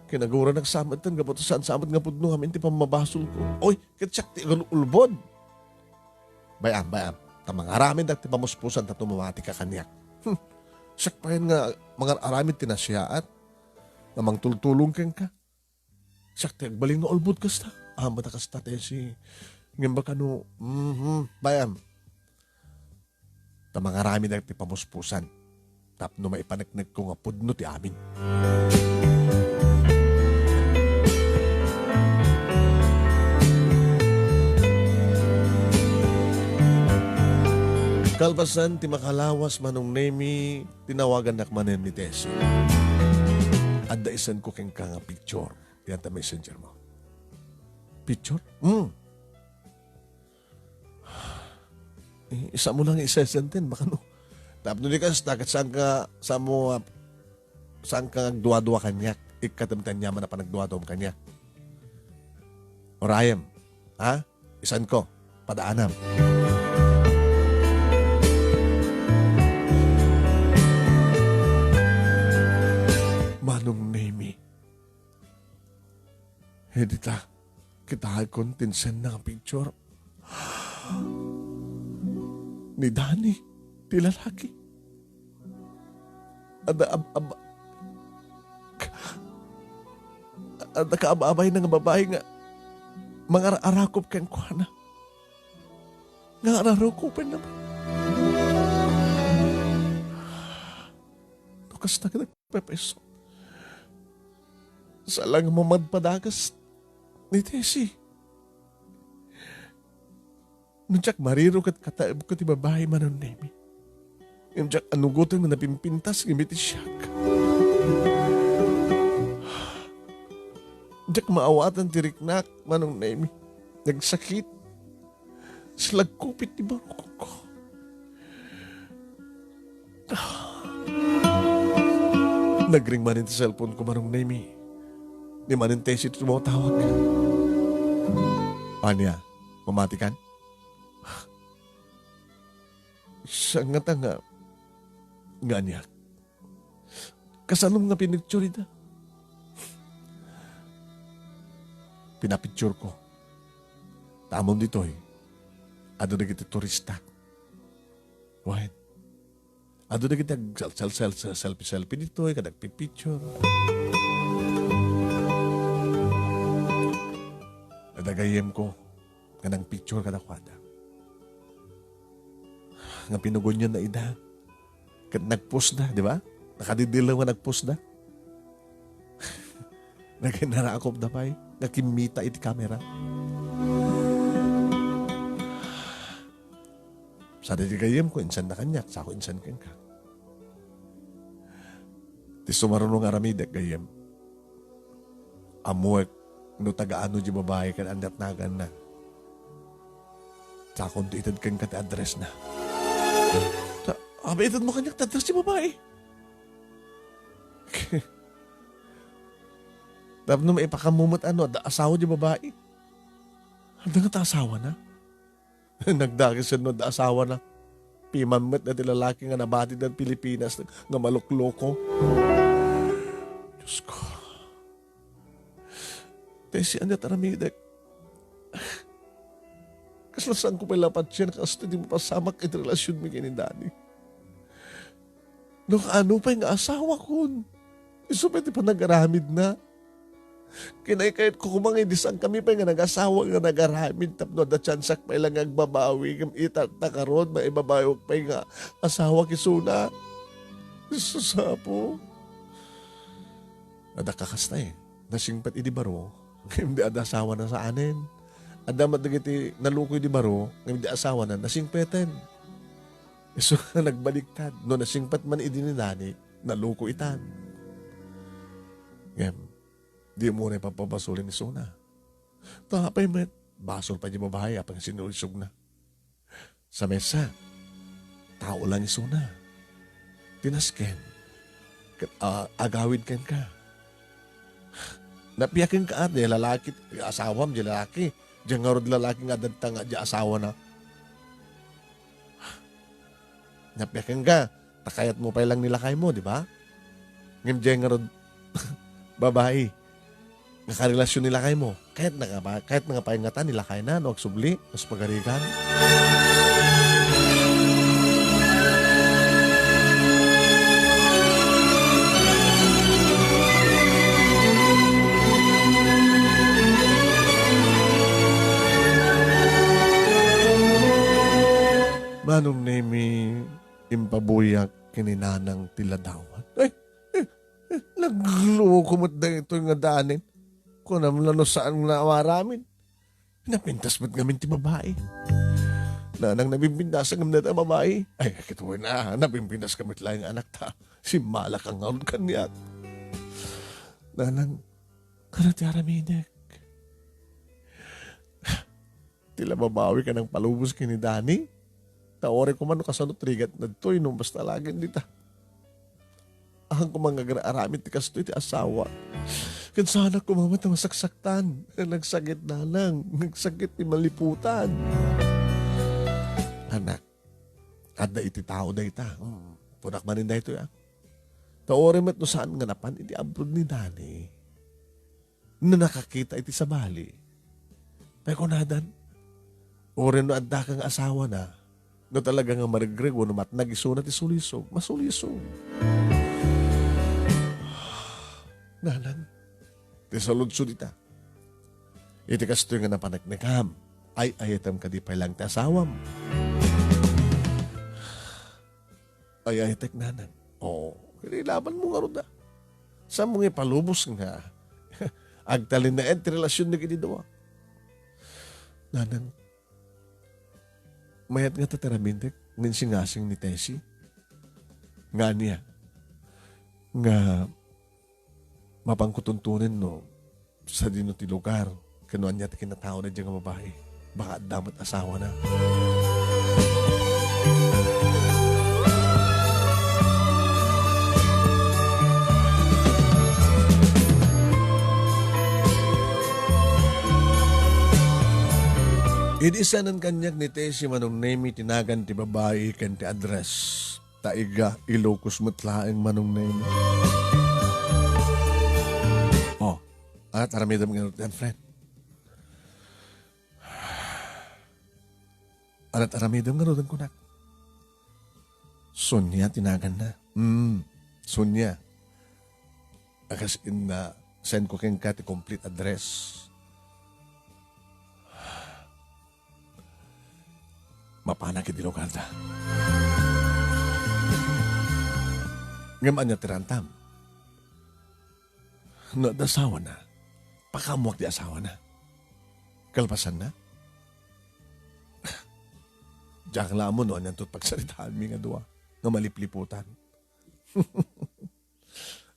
Kinaguranak sa metten gapu ta saan sa met nga pudno ngamin ti pammabasolko. Oy, ket siak ti agul-ulbod. Bay-am, bay-am. Ta mangaramiddak ti pamuspusan tapno mamatika kaniak. Hmm. Siak payen nga mangar-aramid ti nasayaat nga mangtultulong kenka. Siak ti agbalin nga ulbod kasta. Ammom ta kasta, Tessie. Ngem baka no, mhm, bay-am. Ta mangaramiddak ti pamuspusan tapno maipaneknekko nga pudno ti amin. Kalpasan ti makalawas, Manong Nemi, tinawagannak manen ni Tessie. Adda isenko kenka nga picture. Diyan ta messenger mo. Picture? Hmm. Eh, isamo lang isesenden, baka no. Tapno di kasta, ket saan ka, saan mo, ah, saan ka agduadua kaniak? Ikkatem ti aniaman a panagduaduam kaniak. Urayem, ha? Isanko, padaanam. Manong Nemi. He, dita, kitaekon ti insenna nga picture. Ni Danny, ti lalaki. Adda ab-, ab-, adda kaababayna nga babai nga mangar-arakop kenkuana. Nga ararukopen na. No kasta, nagpepeso. Saan lang nga mamadpadagas ni Tessie. No diak mariro ket kataebko ti babai, Manong Nemi. Ngem diak anugoten nga napimpintas nga mitisiak. Diak maawatan ti riknak, Manong Nemi. Nagsakit. Silagkupit ti barukongko. Nagring manen ti cellphone ko, Manong Nemi. Ni manen Tessie ti tumatawag. Ania, mamatikan? Saan ngata nga, nga aniak? Kasanom nga pinicture ida? Pinapicture ko. Tamon ditoy, adda dagiti turista. Wen, adda dagiti ag-, sel-, sel-, sel-, selfie-selfie ditoy, kada agpipicture. Adda gayyemko nga nangpicture kadakuada. Nga pinugonyon na ida. Ket nagpostda, di ba? Nakadidilaw nga nagpostda. Naginarakopda pay nga kimmita iti kamera. Sada ti gayyemko, insanna kaniak, sako insan kenka. Ti sumaruno nga aramidek, gayyem. Ammoek no taga-ano ti babai ken ania ti naganna. Sakon ti ited kenka ti address na. Ta, abi, itedmo kaniak ti address ti babai. Tapno maipakammo met a no adda asawa ti babai. Adda ngata asawana? Nagdagesen no adda asawana. Piman met dayta lalaki nga nabati dayta Pilipinas nga malukloko. Diyos ko. Tessie, ania ti aramidek? Kasla saanko pay la patien, kastoy ti mapasamak iti relasionmi ken ni Danny. No kaano pay nga asawakon? Isu pay ti panagaramidna. Kinaykayatko koma nga idi saankami pay nga nagasawa nga nagaramid tapno adda tiyansak pay la nga agbabawi, ngem ita ta karon, maibabawiak pay nga asawak isuna. Sus, Apo. Adda kakasta, eh. Nasingpet idi baro, ngem di adda asawana saanen. Adda met dagiti naluko idi baro, ngem di asawana nasingpeten. Isu nga nagbaliktad, no nasingpet man idi ni Dani, naluko itan. Ngem, di mo na ipapabasol ni Suna. Ta apay met, basol pay di babai, apay nga sinulisogna. Sa mesa, tao lang isuna. Tinasken, ket, ah, agawid kenka. Napiaken ka, ah, di lalaki, asawam, di lalaki. Diyan ngarud lalaki nga adda nga di asawana. Napiaken ka, ta kayat mo pay lang ni lakay mo, di ba? Ngem diay ngarud, babai, nga karelasyon ni lakay mo, kayatna nga ba, kayatna nga paingatan ni lakayna no agsubli, no pagarigan? Manong Nemi, impabuyak ken ni Nanang ti ladawat. Ay, eh, eh, nagluko met daytoy nga Danin. Kunam la no saan nga maaramid. Napintas met ngamin ti babai. Nanang, nabimbintas ngem dayta a babai. Ay, kitaen na, nabimbintas ka met laeng anak ta. Simmalak ka ngarud kaniak. Nanang, kada ti aramidek. Ti la babawi ka nang palubos ken ni Dani? Ta uray koma no kasano ti rigat daytoy no basta laeng dita. Ahan koma nga agar-aramid ti kastoy ti asawa. Ken saanak koma met a masaksaktan. Nagsakit nanang, nagsakit ti maliputan. Anak, adda iti tao dayta. Hmm, kunak manen daytoy, ah. Ta uray met no saan nga napan iti abroad ni Dani. No nakakita iti sabali, pay kunadan, uray no adda ka nga asawana, no talaga nga maregreg wenno matnag isuna ti sulisog, masulisog. Nanang, ti saludsod ita. Iti kastoy nga napaneknekam, ay-ayatem kadi pay laeng ti asawam? Ay-ayatek, Nanang. Oo, ilaban mo ngarud, ah. Saan mo nga ipalubos nga agtalinaed ti relasyon dagiti dua? Nanang, mayat nga ta ti aramidek nga insingasing ni Tessie. Nga ania? Nga mapanko tuntunen no sadino ti lugar ken no ania ti kinataona diay nga babai. Baka adda met asawana. Idi sanen kaniak ni Tessie, Manong Nemi, ti nagan ti babai ken ti address. Ta iga, Ilocos met laeng, Manong Nemi. Oh, ania't aramidem ngarud, friend? Ania't aramidem ngarud, kunak? Sonia ti naganna. Hmm, Sonia. Akas in, ah, send ko kenka ti complete address. Mapanak iti lugarda. Ngem ania ti rantam? No adda asawana, pakaammoak ti asawana. Kalpasanna, diak la ammo no anianto ti pagsaritaanmi nga dua nga malipliputan.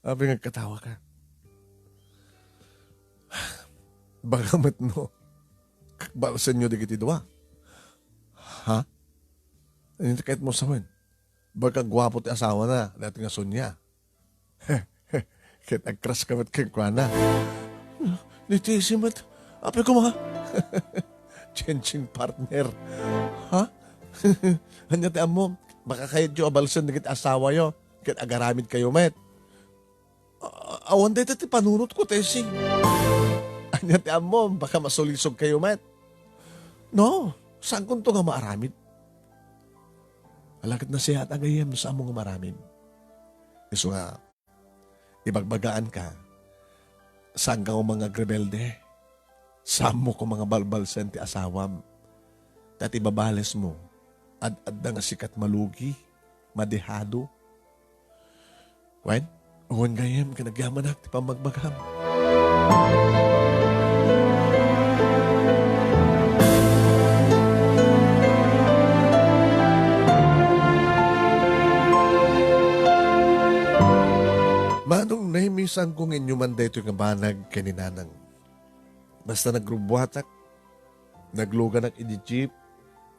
Apay nga agkatawaka? Baka met no balsenyo dagiti dua. Ha? Ania ti kayatmo sawen? Baka guapo ti asawana, dayta nga Sonia. Ket agkraska met kenkuana. Ni Tessie met, apay koma? Changing partner. Ha? Ania ti ammom? Baka kayatyo a balsen dagiti asawayo, ket agaramidkayo met. A-, awan dayta ti panunotko, Tessie. Ania ti ammom? Baka masulisogkayo met. No, saankonto nga maaramid. Ala ket nasayaat a gayyem no saanmo nga maaramid. Isu nga, Ibagbagaanka, saanka koma nga agrebelde. Saanmo koma nga balbalsen ti asawam. Ta ti babalesmo, ad-adda nga sika ti malugi, madehado. Wen, wen gayem ken agyamanak ti pammagbagam. Manong Nemi, saanko nga inyuman daytoy nga banag ken ni Nanang. Basta nagrubbuatak, nagluganak idi jeep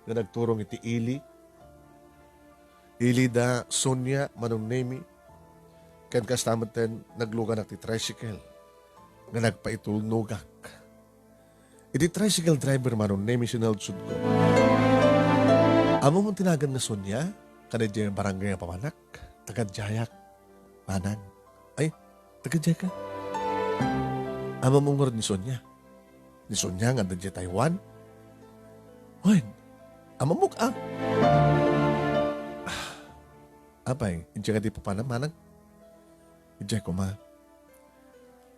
nga nagturong iti ili. Ili da Sonia, Manong Nemi, ken kasta metten nagluganak ti tricycle nga nagpaitulnogak. Iti tricycle driver, Manong Nemi, sinaldsodko, "Ammom ti nagan nga Sonia? Kada diay barangay nga papanak, taga diayak, Manang." "Ay, taga diay ka? Ammom ngarud ni Sonia?" "Ni Sonia nga adda diay Taiwan?" "Wen, ammok a." "Ah, apay, idiay kadi papanam, Manang?" "Idiay koma."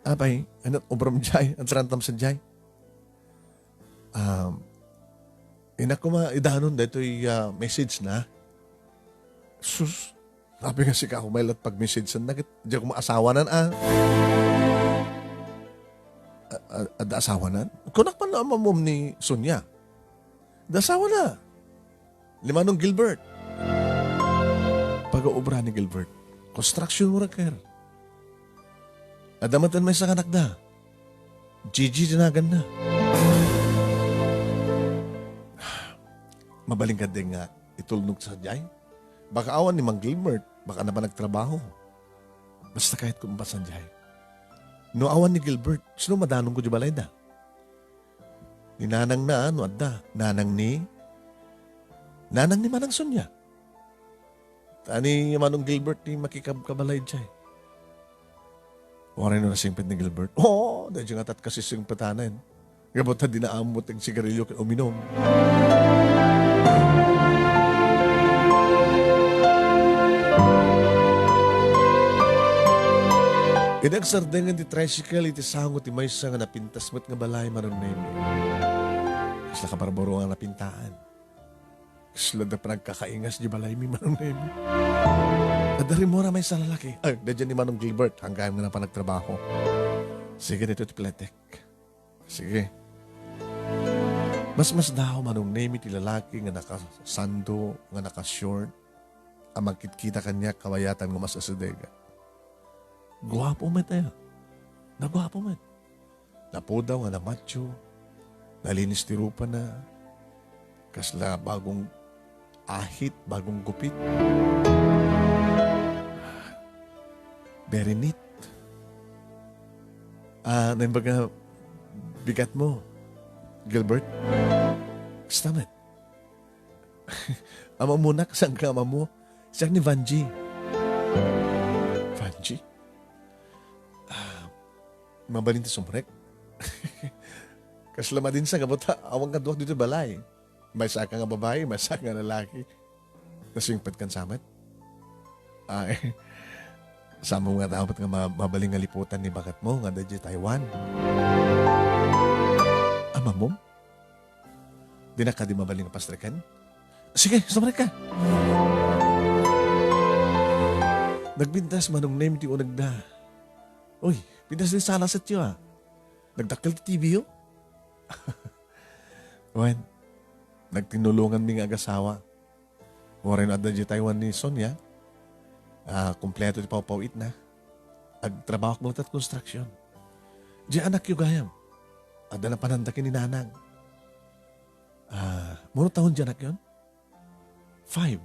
"Apay, ania ti obram diay? Ania ti rantam sadiay?" "Um, innak koma idanon daytoy, ah, message na." "Sus, apay nga sika koma met pagmessage-enna ket diay koma asawanan a." "A-, a-, adda asawanan?" "Kunak man no ammom ni Sonia. Adda asawana. Ni Manong Gilbert." "Pagaobra ni Gilbert. Construction worker. Adda metten maysa nga anakda. Gigi ti naganna." "Mabalin kadi nga itulnog sadiay? Baka awan ni Mang Gilbert, baka adda panagtrabaho. Basta kayatko mapasan diay. No awan ni Gilbert, sino madanonko diay balayda?" "Ni nanangna, no adda. Nanang ni, nanang ni Manang Sonia. Ta ni Manong Gilbert ti makikabkabalay diay." "Uray no nasingpet ni Gilbert?" "Oo, daydiay nga tat kasisingpetanen. Gapu ta dina ammo ti agsigarilio ken uminum." Idi agsardengen ti tricycle iti sango ti maysa nga napintas met nga balay, Manong Nemi. Kasla kabarbarua nga napintaan. Kasla adda panagkakaingas diay balaymi, Manong Nemi. Adda rimmuar a maysa a lalaki. "Ay, daydiay ni Manong Gilbert, gayam nga adda panagtrabaho." "Sige, daytoy ti pletek." "Sige." Masmasdaaw, Manong Nemi, ti lalaki nga nakasando, nga nakashort, a mangkitkita kaniak kabayatan nga umas-asideg. Guapo met aya. Naguapo met. Napudaw nga namatio. Nalinis ti rupana. Kasla bagong ahit, bagong gupit. Very neat. Ah, naimbag nga bigatmo, Gilbert? Kasta met. Amamona, kasano nga amamo? Siak ni Vanji. Vanji? Ah, mabalin ti sumrek? Kasla madin sa gapu ta awan kaduak ditoy balay. Maysaka nga babai, maysaka nga lalaki. Nasingpetkan sa met? Ay, saanmo nga dapat nga ma-, mabalin nga liputan ni baketmo nga adda diay Taiwan? Amamom? Dinak kadi mabalin nga pastreken? Sige, sumrek ka! Nagpintas, Manong Nemi, ti unegda. Uy, pintas ti sala setyo, a. Nagdakkel ti T V yo? Wen, nagtinulonganmi nga agasawa. Uray no adda diay Taiwan ni Sonia, ah, kompleto ti pawpaw-itna. Agtrabahoak met iti construction. Diay anakyo gayam, adda napananda ken ni nanang. Ah, mano taon diay anakyon? Five.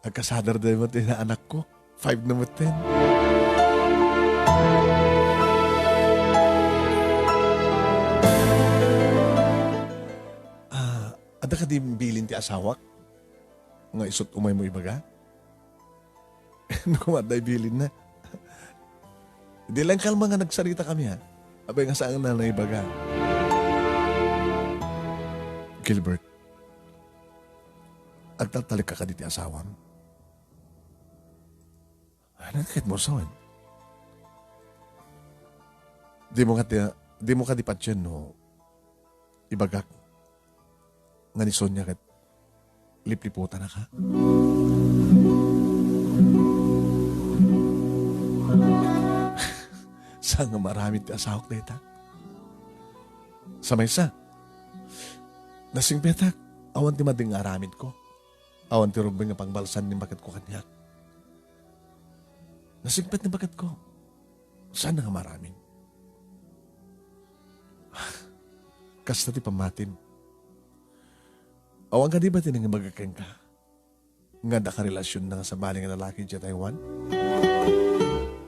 Agkasadarda met ti anakko. Five na metten. Ah, adda kadi bilin ti asawak nga isut' umaymo ibaga? No koma adda bilinna. Di lang kalma nga nagsaritakami, ha? Apay nga saan nga naibaga. Gilbert, agtaltalekka kadi ti asawam? Ania ti kayatmo a sawen? Dimo kadi, dimo kadi patien no ibagak nga ni Sonia ket lipliputanaka? Saan nga maaramid ti asawak dayta? Sa maysa, nasingpetak, awan ti madi nga aramidko. Awan ti rumbeng nga pangbalsan ni baketko kaniak. Nasingpet ni baketko. Saan nga maaramid? Kasta ti pammatim. Awan kadi ba ti nangibaga kenka nga adda karelasionna nga sabali nga lalaki idiay Taiwan?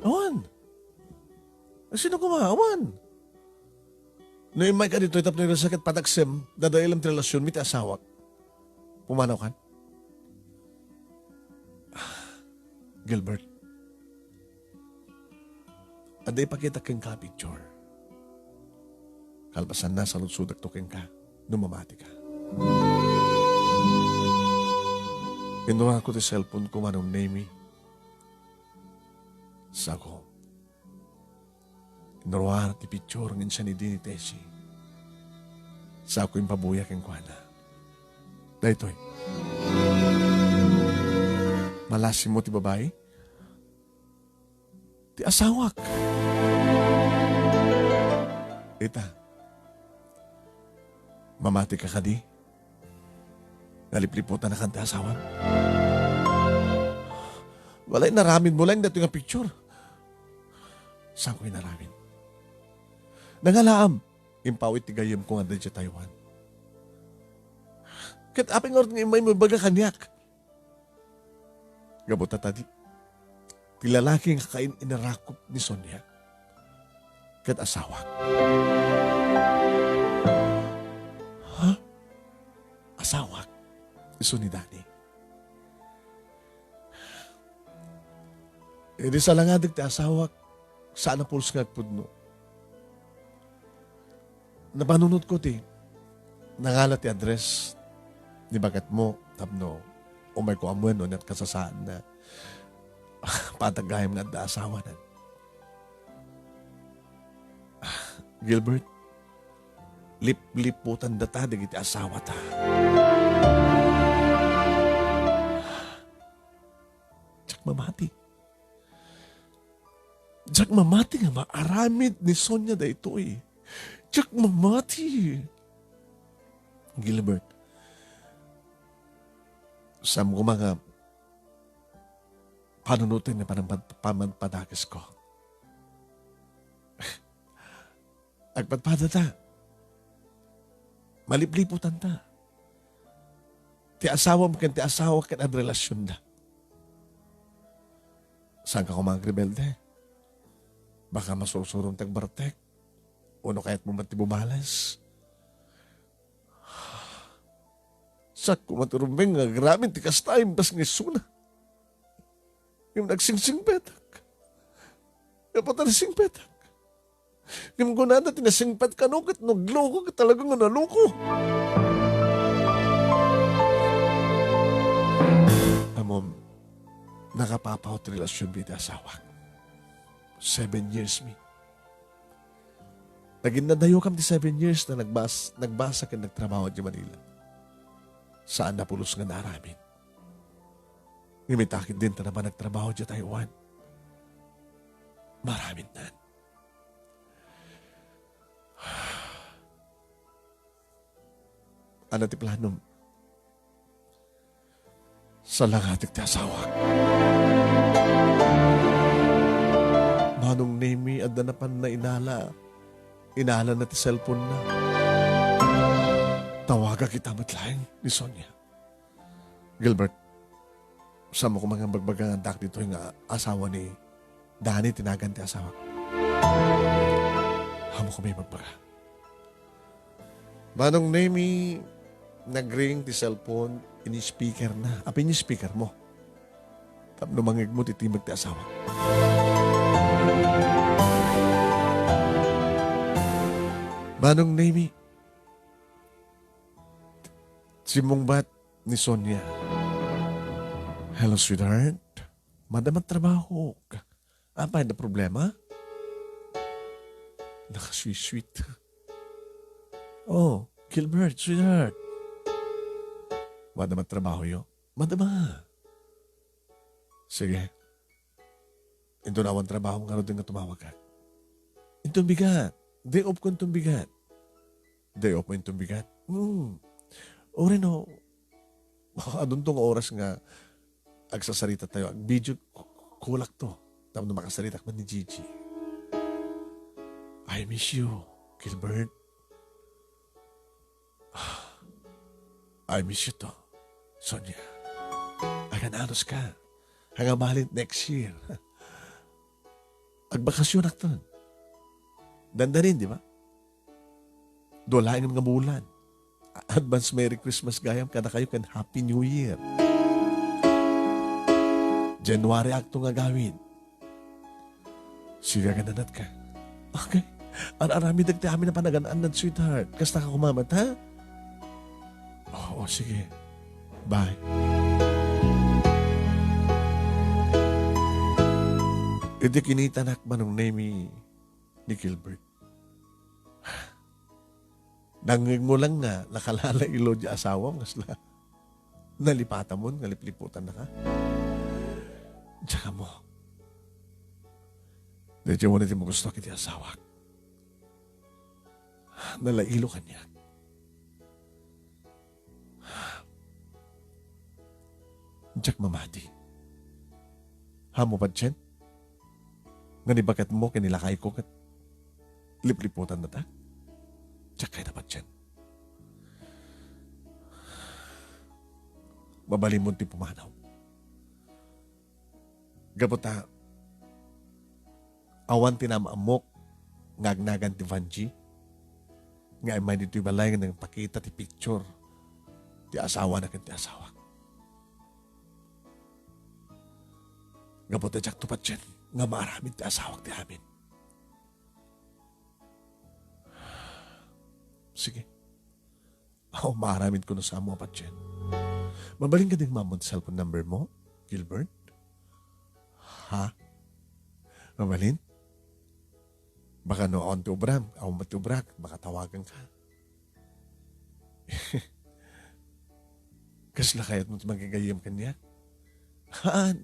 Awan. Sino koma? Awan. No immayka ditoy tapno irusa ket pataksem, dadaelem ti relasionmi ti asawak. Pumanaw kan? Gilbert, adda ipakitak kenka a picture. Kalpasanna, saludsodakto kenka no mamatika. Inruarko ti cellphone ko, Manong Nemy. Sako. Inruar ti picture ngem sian idi ni Tessie. Sako impabuya kenkuana. Daytoy. Malasimo ti babai? Ti asawak. Ita, mamatika kadi nga lipliputanakan ti asawam? Wala, inaramidmo laeng daytoy nga picture. Saanko inaramid? Nangalaam, impawit ti gayyemko nga adda idiay Taiwan. Ket apay ngarud nga immaymo ibaga kaniak? Gapu ta, ti, ti lalaki nga kain-inarakop ni Sonia ket asawak. Ha? Asawak? Isu ni Danny. Idi salangadek ti asawak, saan a pulos nga agpudno. Napanunotko ti nangala ti address ni baketmo tapno umayko ammoen no ania ti kasasaadna. Patag gayam nga adda asawanan. Gilbert, lipliputandata dagiti asawata. Diak mamati. Diak mamati nga maaramid ni Sonia daytoy. Diak mamati. Gilbert, saan koma nga panunoten ni panangpad-, pamagpadakesko. Agpadpadata. Malipliputanta. Ti asawam ken ti asawak ket adda relasionda. Saanka koma agrebelde? Baka masursurom ti agbartek. Wenno kayatmo met ti bumales? Saanko met rumbeng nga agraman ti kasta, imbes nga isuna. Ngem nagsingpettak. Napatay singpetak. Ngem kunada ti nasingpet kano ket nagloko ket talaga nga naloko. Ammom, nakapapaw ti relasionmi iti asawak. Seven years mi. Naginnadayokam ti seven years ta nagbas-, nagbasa ken nagtrabaho idiay Manila. Saan a pulos nga naaramid. Ngem ita ketdin ta napan nagtrabaho idiay Taiwan. Maaramidnan. Ania ti planom? Salangatek ti asawak. Manong Nemy, adda napanna inala. Inalana ti cellphone-na. Tawagak ita met laeng ni Sonia. Gilbert, saanmo koma nga imbagbaga nga addaak ditoy nga asawa ni Danny ti nagan ti asawak? Ammok koma imbagbaga. Manong Nemy, nagring ti cellphone, ini-speaker-na. Apay ini-speaker-mo? Tapno mangngegmo ti timek ti asawa. Manong Nemy, simmungbat ni Sonia. Hello, sweetheart. Madama ti trabahok. Apay, adda problema? Nakasweet-sweet. Oh, Gilbert, sweetheart. Madama trabahoyo? Madama. Sige. Inton awan trabaho ngarud nga tumawagak. Inton bigat. Day off ko inton bigat. Day off mo inton bigat? Hmm. Uray no, adunto nga oras nga agsasarita tayo. Ag-video call-ak to. Tapno makasaritak man ni Gigi. I miss you, Gilbert. I miss you too, Sonia. Agan-anos ka. Nga mabalin next year. Agbakasyon akton. Dandanin, di ba? Dua laeng nga bulan. Advance Merry Christmas gayam kadakayo ken Happy New Year. January akto nga agawid. Sige, agan-anat ka. Okay. Ar-aramidek ti amin a panagan-annad, sweetheart. Kasta ka kumamat, ha? Oo, sige. Bye. Iti kinitanak, Manong Nemi, ni Gilbert. Nangngegmo lang nga nakalalailo di asawam, kasla nalipatamon nga lipliputannaka. Diak ammo. Daytoy met ti magustuak iti asawak. Nalailo kaniak. Diak mamati. Ammo patien? Nga ni baketmo ken ni lakayko ket lipliputannata? Diak kayat a patien. Mabalinmon ti pumanaw. Gapu ta, awan ti naam-ammok nga agnagan ti Vanji nga immay ditoy balay nga nagpakita ti picture ti asawana ken ti asawak. Gapu ta diakto patien nga maaramid ti asawak ti amin. Sige. Aw, maaramid ko no sa ammo a patien. Mabalin kadi nga maammom ti cellphone number mo, Gilbert? Ha? Mabalin? Baka no awan ti obram, awan met ti obrak, baka tawagan ka. Kasla kayatmo ti manggayyem kaniak? Haan,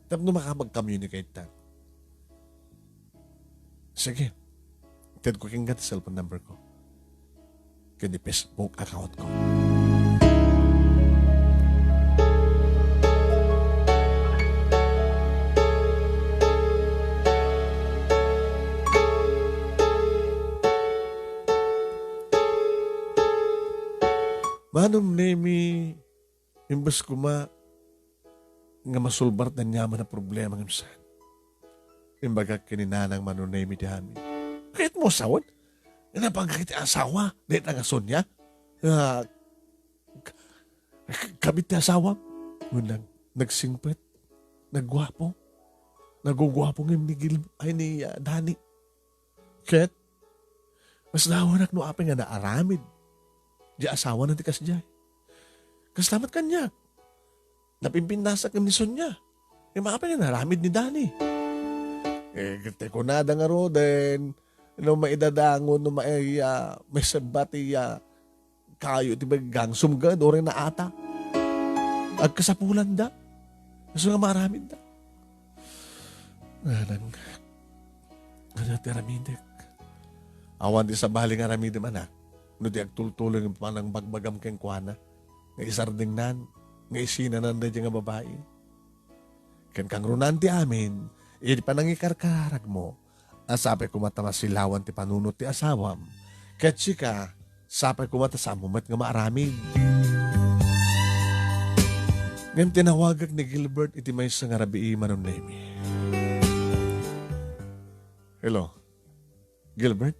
tapno makapag-communicate ta. Sige, itedko kenka ti cellphone number ko ken ti Facebook account ko. Manong Nemi, imbes koma nga masulbar ti aniaman a problema ngem saan. Imbagak ken ni Nanang Manong Nemi ti amin. Kayatmo a sawen? Nga napanggak iti asawa, dayta nga Sonia? Nga k-, k-, kabit ti asawam? Ngunang nagsingpet, nagguapo, naguguapo ngem ni Gil-, ay, ni, ah, Dani. Ket, mas naawanak no apay nga naaramid di asawana ti kasdiay. Kasla met kaniak. Napimpinnasak ngem ni Sonia. Ngem apay nga naaramid ni Dani? Eh, ket kunada ngaruden, no maidadangon, no mai-, ah, maisebba ti, ah, kayo ti bagangsum ket uray naata. Agkasapulanda. Isu nga maaramidda. Nanang, ania ti aramidek? Awan ti sabali nga aramidem, anak, no di agtultuloy nga panangbagbagam kenkuana, nga isardengnan, nga isinanan daydiay nga babai. Ken kangrunan ti amin, iti panangikarkararagmo, a sapay koma ta masilawan ti panunot ti asawam, ket sika, sapay koma ta saanmo met nga maaramid. Ngem tinawagak ni Gilbert iti maysa nga rabii, Manong Nemi. Hello, Gilbert?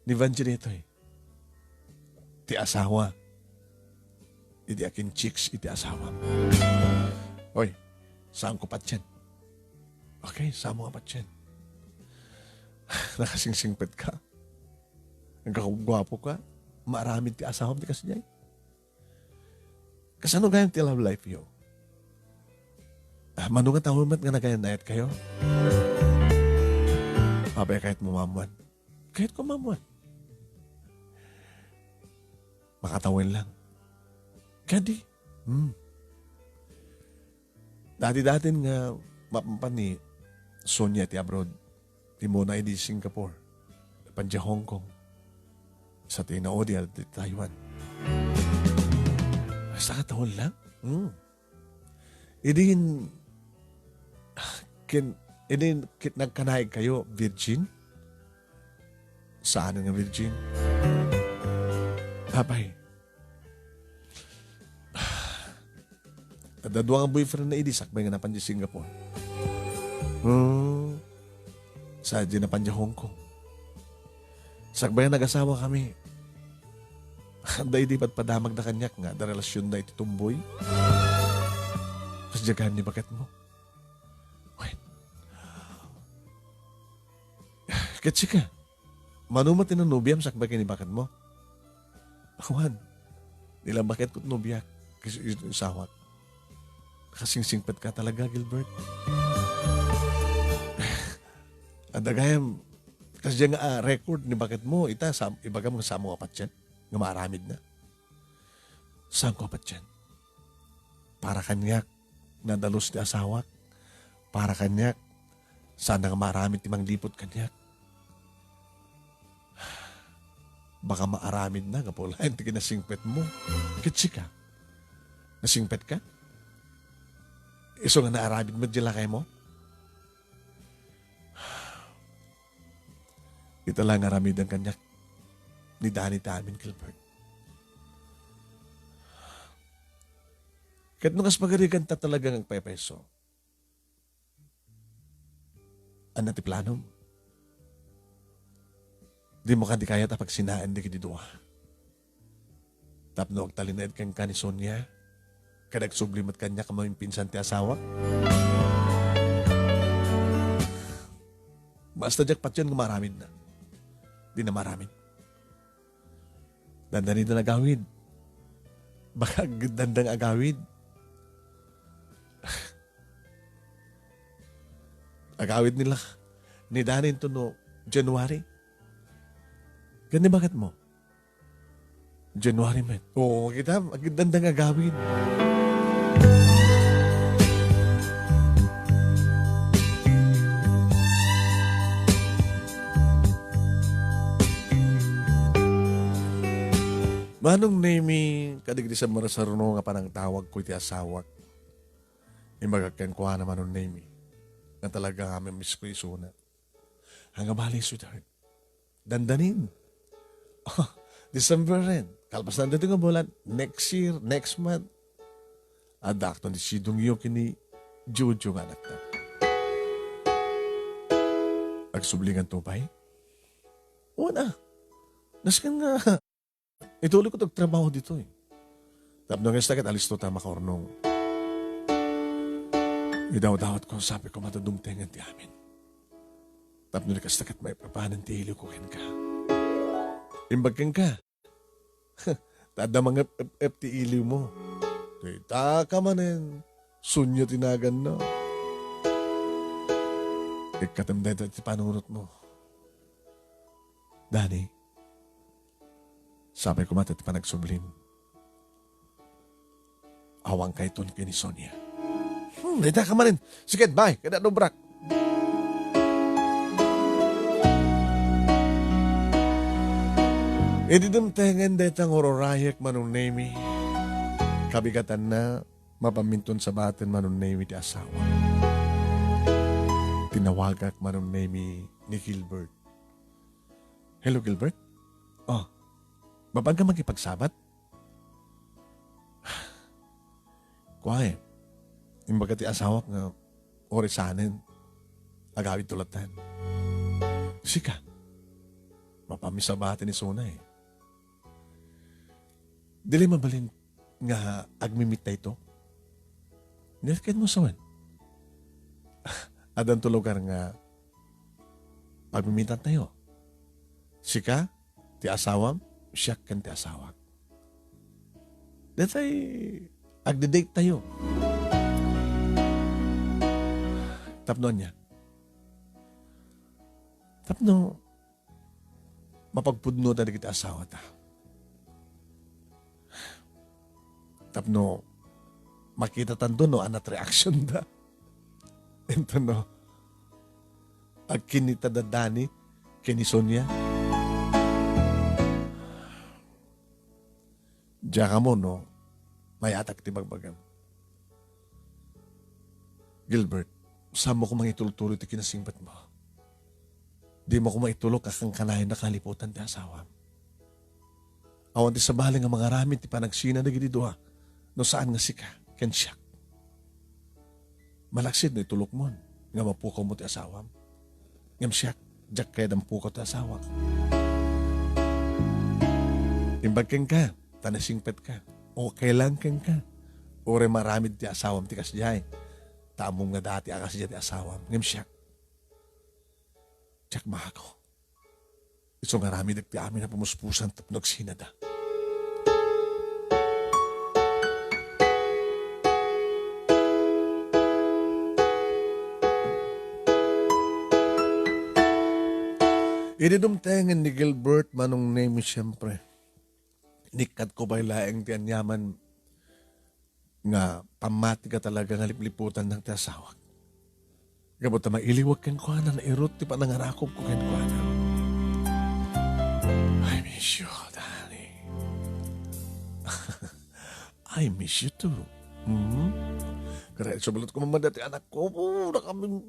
Ni Vangelie daytoy. Ti asawa. Idi akin chicks iti asawam. Oy, saanko patien. Okay, saanmo nga patien. Nakasingsingpet ka. Nagkaguapo ka. Maaramid ti asawam ti kasdiay. Kasano gayam ti love life yo? Ah, mano nga tawen met nga nagayan-ayat kayo? Apay kayatmo maammuan? Kayatko maammuan. Makatawen lang. Kadi? Hmm. Dati-datin nga mapanpan ni Sonia iti abroad. Immuna idi Singapore. Napan diay Hong Kong. Sa ti naudi ti Taiwan. Basta katawen lang. Hmm. Idin, kin, idin, kin, nagkanaig kayo, virgin? Saan nga virgin? Apay. Adda dua nga boyfriend na idi, sakbay nga napan di Singapore. Hmm. Sa di napan di Hong Kong. Sakbay nga nagasawa kami. Adda idi padpadamagda kaniak nga adda relasyonda iti tumboy. Kas diay ni baketmo. Wen. Ket sika, mano met ti nanobiam sakbay ken ni baketmo? Awan. Ni la baketko ti nobiak. Kas-, asawak. Nakasinsinpetka talaga, Gilbert. Adda gayam, kas diay nga, ah, record ni baketmo, ita, sam-, ibagam nga saanmo a patien, nga maaramidna. Saanko a patien? Para kaniak, nadalus ti asawak. Para kaniak, saanna nga maaramid ti mangliput kaniak. Baka maaramidna gapu laeng ti kinasingpetmo. Ket sika, nasingpetka? Isu nga naaramid met diay lakaymo? Ita la nga aramiden kaniak ni Danny ti amin, Gilbert. Ket no kas pagariganta talaga nga agpaypayso, ania ti planom? Dimo kadi kayat a pagsinaen dagiti dua? Tapno agtalinaed kenka ni Sonia, ket agsubli met kaniak a maminpinsan ti asawak? Basta diak patien nga maaramidna. Dina maaramid. Dandanida nga agawid. Baka ag-, dandang agawid. Agawid nila ni Danny intono January. Ket ni baketmo? January met. Oo, kita, agdandang agawid. Manong Nemy, kadagiti sa marasarno nga panangtawagko iti asawak. Imbagak kenkuana, Manong Nemy, nga talaga nga miss ko isuna. Ania bale, sweetheart? Dandanin. Oh, December ren. Kalpasan daytoy nga bulan, next year, next month, addaakton ti sidongyo ken ni Jojo nga anakta. Agsublinganto pay? Wen a. Nasken nga Ituloyko ti agtrabaho ditoy. Tapno nga kasta ket alisto ta makaurnong. Idawdawatko, sapay koma ta dumtengen ti amin. Tapno ni kasta ket maipapanen ti iliwko kenka. Imbag kenka. Ta adda mangep-ep ti iliwmo. Dayta ka manen, Sonia ti naganna. Ikkatem dayta ti panunotmo. Danny, sapay koma ta ti panagsublim. Awankayton ken ni Sonia. Hmm, dayta ka manen. Sige, bye. Kada dobrak. Idi dumtengen dayta nga ururayek, Manong Nemy, kabigatanna, mapaminton sabaten, Manong Nemy, ti asawa. Tinawagak, Manong Nemy, ni Gilbert. Hello, Gilbert? Oh, mapanka makipagsabat? Kuaem, imbaga ti asawak nga uray sanen, agawidto latta. Sika, mapamisabaten isuna eh. Dili mabalin nga agmimittayto? Nirketmo sawen? Addanto lugar nga pagmimitantayo. Sika, ti asawam, siak ken ti asawak. Detay agdedate tayo. Tapno ania? Tapno mapagpudnota dagiti asawata. Tapno makitatanto no anat reaksyon da. Ento no, agkinita da Dani ken ni Sonia. Diak ammo no mayatak ti bagbagam. Gilbert, saanmo koma nga itultuloy ti kinasingpetmo. Dimo koma itulok a kankanayon a kaliputan ti asawam. Awan ti sabali nga mangaramid ti panagsina dagiti dua no saan nga sika ken siak. Malaksid no itulokmon nga mapukawmo ti asawam. Ngem siak, diak kayat a mapukaw ti asawak. Imbag kenka, ta nasingpetka. Okay lang kenka. Uray maaramid ti asawam ti kasdiay. Ta ammom nga dati a kasdiay ti asawam. Ngem siak, diak maakaw. Isu nga aramidek ti amin a pamuspusan tapno agsinada. Idi dumtengen ni Gilbert, Manong Nemi, siyempre, inikkatko pay laeng ti aniaman nga pammati nga talaga nga lipliputannak ti asawak. Gapu ta mailiwek kenkuana, nairut ti panangarakupko kenkuana. I miss you, Danny. I miss you too. Hmm? Kaya sublit ko mamada ti anakko. Oh, nakabing-,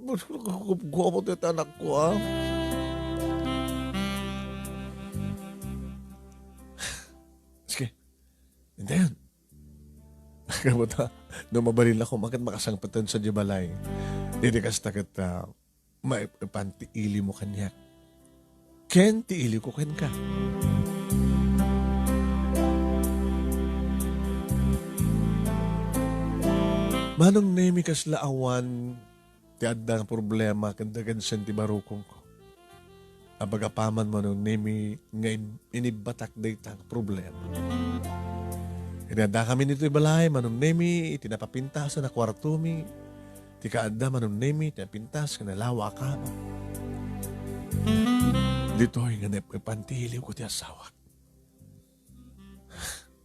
guwapo ti anakko, ah. Sige. Intayan. Gapu ta, no mabalin la koma ket makasangpetten sadiay balay. Idi kasta ket, ah, maep-epan ti ilimo kaniak. Ken ti iliko kenka. Manong Nemi, kasla awan ti adda nga problema ken dagensen ti barukongko. Apagapaman, Manong Nemi, nga in-, inibbatak dayta nga problema. Idi addakami ditoy balay, Manong Nemi, iti napapintasan a kuartomi, ti kaadda, Manong Nemi, ti napintas ken nalawa a kama. Ditoy nga naep-epan ti iliwko ti asawak.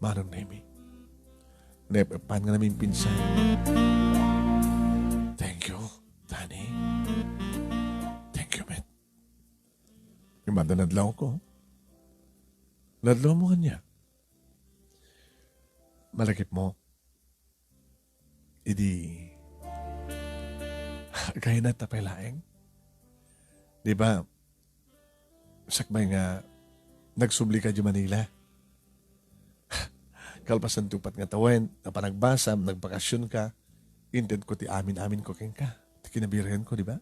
Manong Nemi. Naep-epan nga naminpinsan. Thank you, Danny. Thank you, met. Ngem adda nadlawko. Nadlawmo kaniak. Malagipmo. Idi, kayat ta pay laeng. Di ba, sakbay nga nagsublika idiay Manila. Kalpasan ti uppat nga tawen, a panagbasam, nagbakasionka, intedko ti amin-aminko kenka, ti kinabirehenko, di ba?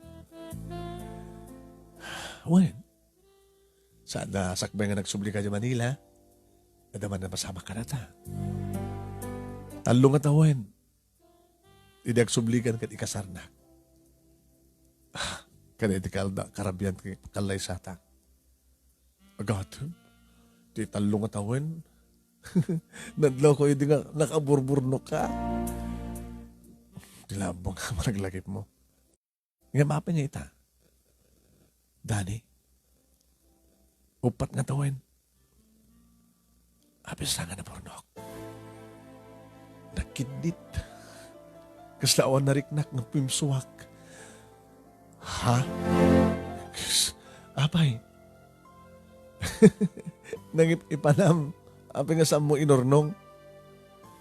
Wen, saan a sakbay nga nagsublika idiay Manila, adda man napasamak kadata. Tallo nga tawen, idi agsublikan ket ikasarnak. Ah, kada iti kalda, karabian ti kallaysatak. Agathem, ti tallo nga tawen, nadlawko idi nga nakaburburnoka. Ti labong nga managlagipmo. Ngem apay nga ita? Danny, uppat nga tawen. Apay sa nga naburnok? Nakiddit. Kasla awan nariknak nga pimsuak. Ha? Apay? Nangip-ipanam. Apay nga saanmo inurnong?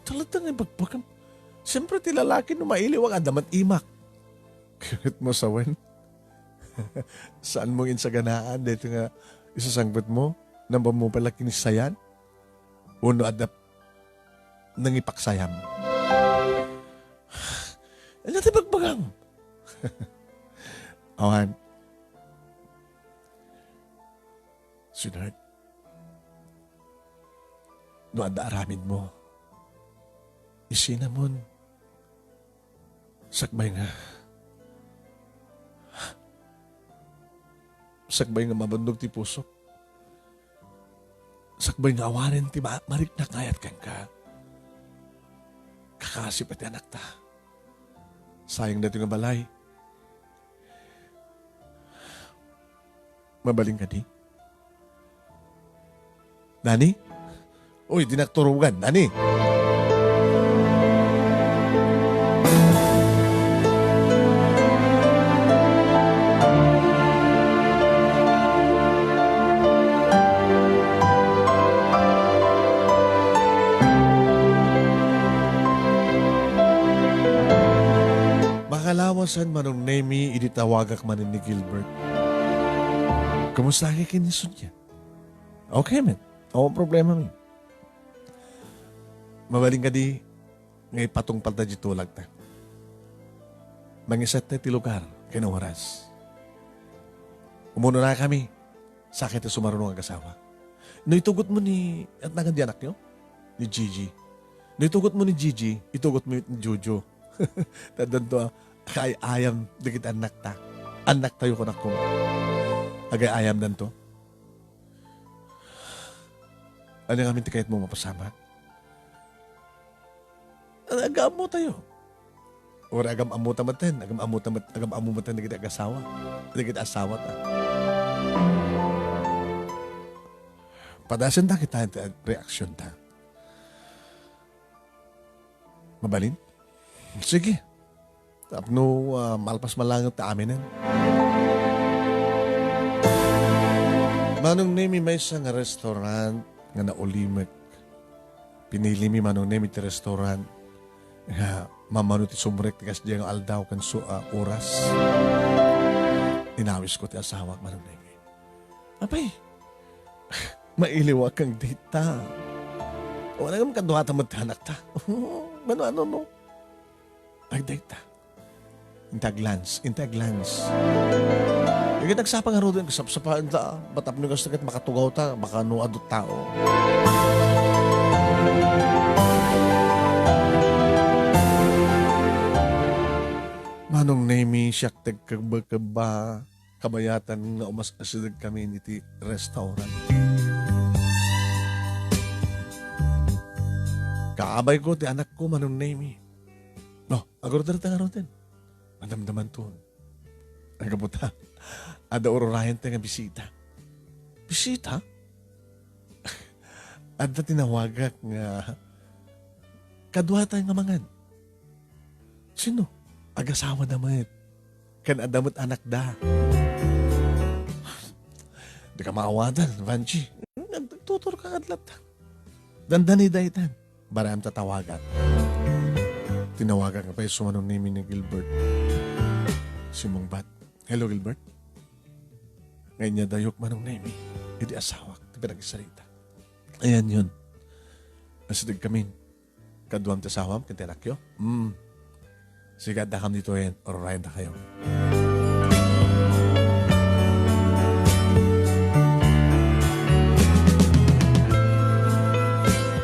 Talaga nga ibagbagam. Siyempre, ti lalaki no mailiwak, adda met imak. Kayatmo sawen? Saanmo insaganaan daytoy nga isasangpetmo? Nabanmo pay la kinissayan? Wenno adda nangipaksayam? Ania ti bagbagam? Awan. Sweetheart, no adda aramidmo, isinamon. Sakbay nga, sakbay nga mabannog ti pusok. Sakbay nga awanen ti ma-, mariknak nga ayat kenka. Kakasi pay ti anakta. Sayang daytoy nga balay. Mabalin kadi? Dani? Uy, di nakturugan, Dani. Makalawasan, Manong Nemi, idi tawagak manen ni Gilbert. Kumusta ka ken ni Sonia? Okay, man. Awan problema, man. Mabalin kadi nga ipatungpalta diay tulagta. Mangiset ta iti lugar ken oras. Umunonakami, sakit ti sumaruno nga agasawa. No itugotmo ni, at nangan di anakyo? Ni Gigi. No itugotmo ni Gigi, itugotmo ni Jojo. Taddanto, ah, kaay-ayam dagiti annakta. Annaktayo, kunakko. Agay-ayamdanto. Ania ngamin ti kayatmo mapasamak? Aga-ammotayo. Uray agam-ammota metten, agam-ammota met, agam-ammo metten dagiti agasawa, dagiti asawata. Padasenda kita iti reaksionta. Mabalin? Sige. Tapno, ah, malpas man laeng ti aminen. Manong Nemi, maysa nga restaurant nga naulimek. Pinilimi, Manong Nemi, ti restaurant nga mamano ti sumrek ti kasdiay nga aldaw ken su-, ah, oras. Inawisko ti asawak, Manong Nemi. Apay, mailiwak kang dita. Awan agam kaduata met ti anakta. Mano, ano, no? Agdayta. Inta aglans, inta aglans. Iket nagsapa ngaruden, kasapsapaen ta, batapno kasta ket makatugawta, baka no adu tao. Manong Nemi, siak ti agkebekebba, kabayatan nga umas-asidegkami iti restaurant. Kaabayko ti anakko, Manong Nemi. No, agorder ta ngaruden. Madamdamanton. Aggapu ta, adda ururayenta nga bisita. Bisita? Adda tinawagak nga kaduata nga mangan. Sino? Agasawada met. Ken adda met anakda. Dika maawatan, Vanji. Nagtuturka nga adlatta. Dandani daytan. Barayam ta tawagak. Tinawagak nga pay sumanon ni Gilbert. Simmungbat. Hello, Gilbert. Nga inyadayok, Manong Nemi, idi asawak ti panagsarita. Ayanyon. Asidegkamin. Kaduam ti asawam ken ti anakyo? Hmm. Sige, addakam ditoyen. Ururayen dakayo.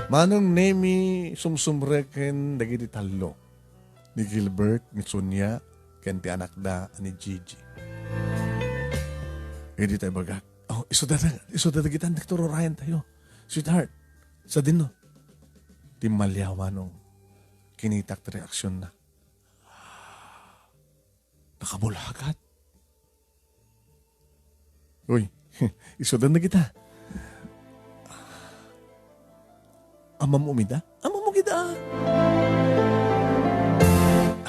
Manong Nemi, sumsumreken dagiti tallo. Ni Gilbert, ni Sonia, ken ti anakda a ni Gigi. Idi ta ibagak, "Oh, isuda, isuda dagita, nagtururayan tayo. Sweetheart, sadino?" Timmaliaw, Manong. Kinitak ti reaksionna. Nakabulagat. Uy, isudan na kita. Ammom umida? Ammom umida.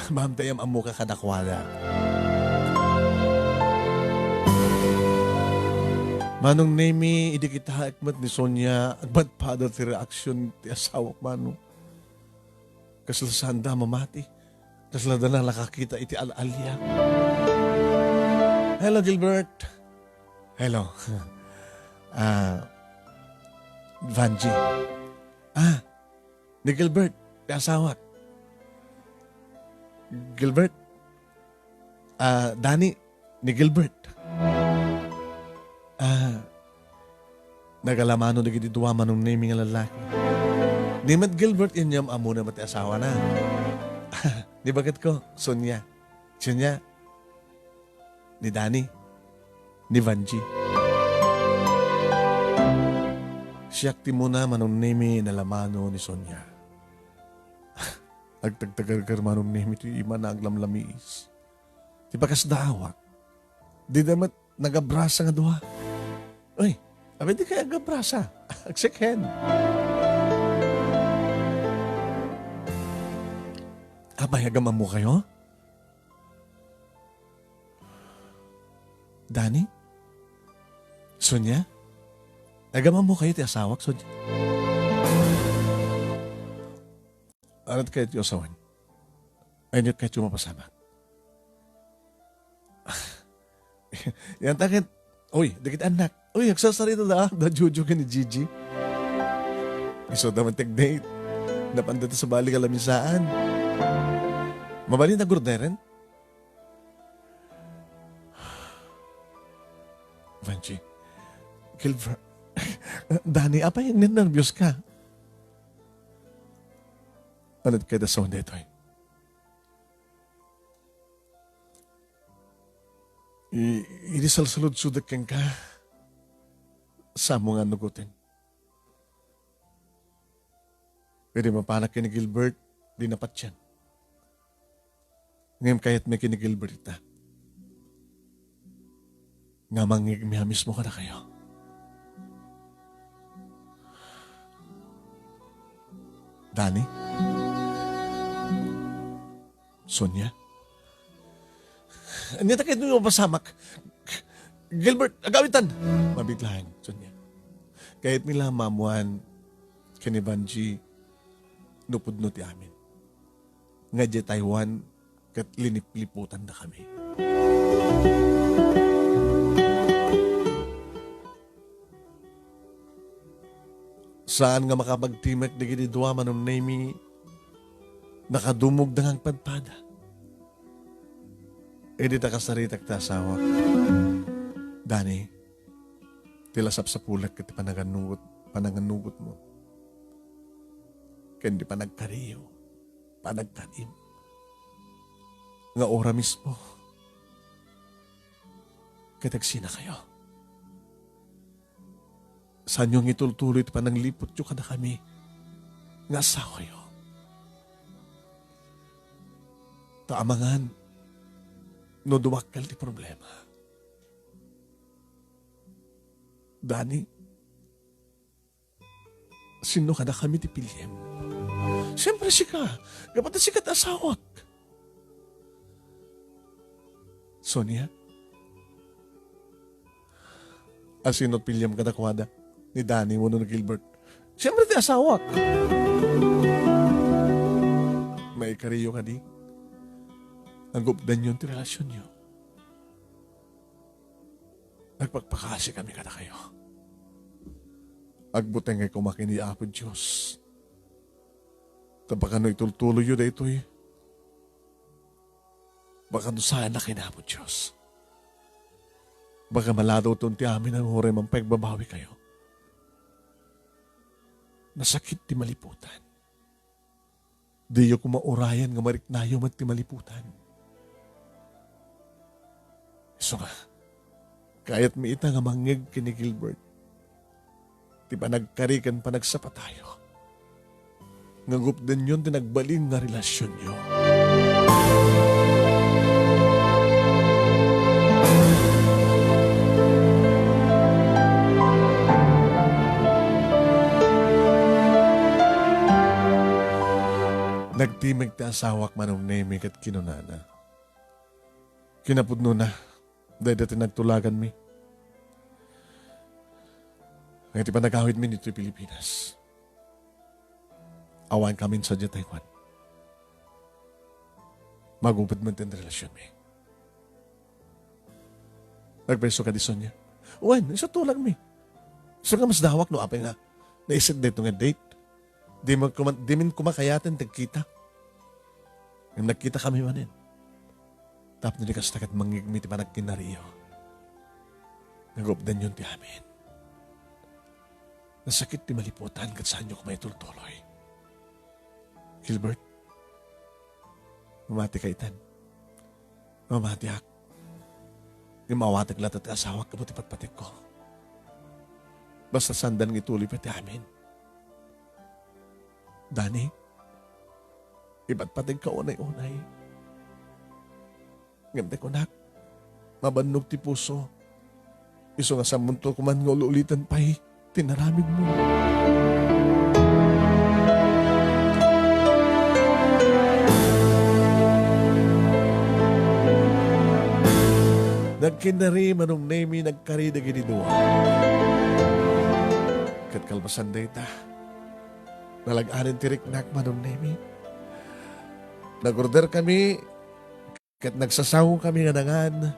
Ma'am, dayam ammoka kadakuada. Manong Nemi, idi kitaek met ni Sonia, agpadpada ti reaksion ti asawak, Manong. Kasla saanda mamati. Kasla da nakakita iti al-alia. Hello, Gilbert. Hello. Ah, Vanji. Ah, ni Gilbert, ti asawak. Gilbert. Ah, Dani, ni Gilbert. Ah, nagalamano dagiti dua, Manong Nemi, nga lallaki. Ni met Gilbert, inyam ammona met ti asawana. Ni baketko, Sonia. Sonia. Ni Dani. Ni Vanji. Siak ti muna, Manong Nemi, nalamano ni Sonia. Agtagtagargar, Manong Nemi, ti imana aglamlamiis. Ti pakasdaawak, dida met nagabrasa nga dua. Uy, Apay dikay agabrasa? Agsik-, apay, agamammokayo? Dani? Sonia? Agamammokayo ti asawak, Sonia? Anat kayo ti usawan? Ay, niyo kayo mapasamak? Yan taket. Uy, dagiti annak. Uy, agsasarita da, da Jojo ken ni Gigi. Isu da man ti ag-date. Napanda ta sa bali kalamisaan. Mabalin a gurderen? Vanji. Gilbert. Dani, apay, nerbios ka? Anat kayo da Sonia daytoy? I-, idi salsaludsodek kenka, saanmo nga annugoten. Idi mapanak ken ni Gilbert, di napatien. Ngem kayatmi ken ni Gilbert ita. Nga mangngegmi a mismo kadakayo. Dani? Sonia? Ania ta kayatmi mapasamak? Gilbert, agawitan! Mabit laeng, Sonia. Kayatmi la maamuan ken ni Vanji no pudno ti amin. Nga idiay Taiwan ket linipliputandakami. Saan nga makapagtimek dagiti dua, Manong Nemi, nakadumogda nga agpadpada. Idi ta kasaritak ti asawak, Dani, ti la sapsapulek ket ti panangannugot-, panangannugotmo ken ti panagkariyo, panagtanim nga ura mismo ket agsinakayo. Saanyo nga itultuloy ti panangliputyo kadakami nga asawayo. Ta amangan no dumakkel ti problema. Dani, sinno kadakami ti piliem? Siempre, sika. Gapu ta sika ti asawak. Sonia? Asino ti piliem kadakuada? Ni Dani wenno ni Gilbert? Siempre, ti asawak. Maikariyo kadi? Agupdanyon ti relasionyo. Agpakpakaasikami kadakayo. Agbutengay koma ken ni Apo Dios. Ta baka no itultuloyyo daytoy, baka no saanna ken ni Apo Dios. Baka maladawton ti amin a uray man pay agbabawikayo. Nasakit ti maliputan. Diyo koma urayen nga mariknayo met ti maliputan. Isu nga, kayatmi ita nga mangngeg ken ni Gilbert ti panagkari ken panagsapatayo nga gupdenyon ti nagbalin nga relasionyo. Nagtimek ti asawak, Manong Nemi, ket kinunana, kinapudnona, dayta ti nagtulaganmi. Nga iti panagawidmi ditoy Pilipinas, awan kamin sadiay Taiwan. Magupod met ti relasionmi. Nagpayso kadi, Sonia? Wen, isu tulagmi. Isu nga masdawak no apay nga naiset daytoy nga date. Di man kuma-, di man koma kayaten ti agkita. Ngem nagkitakami manen. Tapno di kasta ket mangngegmi ti panagkinariyo. Nga gupdenyon ti amin. Nasakit ti maliputan ket saanyo koma itultuloy. Gilbert, mamatika itan. Mamatiak. Ngem awatek latta ti asawak gapu ti patpategko. Basta saanda nga ituloy pay ti amin. Dani, ipatpategka unay-unay. Ngem ti kunak, mabannog ti puso. Isu nga sammonto koman nga ul-uliten pay ti naramidmo. Nagkinnari Manong Nemi, nagkari dagiti dua. Ket kalpasan dayta, nalag-anen ti riknak, Manong Nemi. Nag-order kami ket nagsasaw kami nga nangan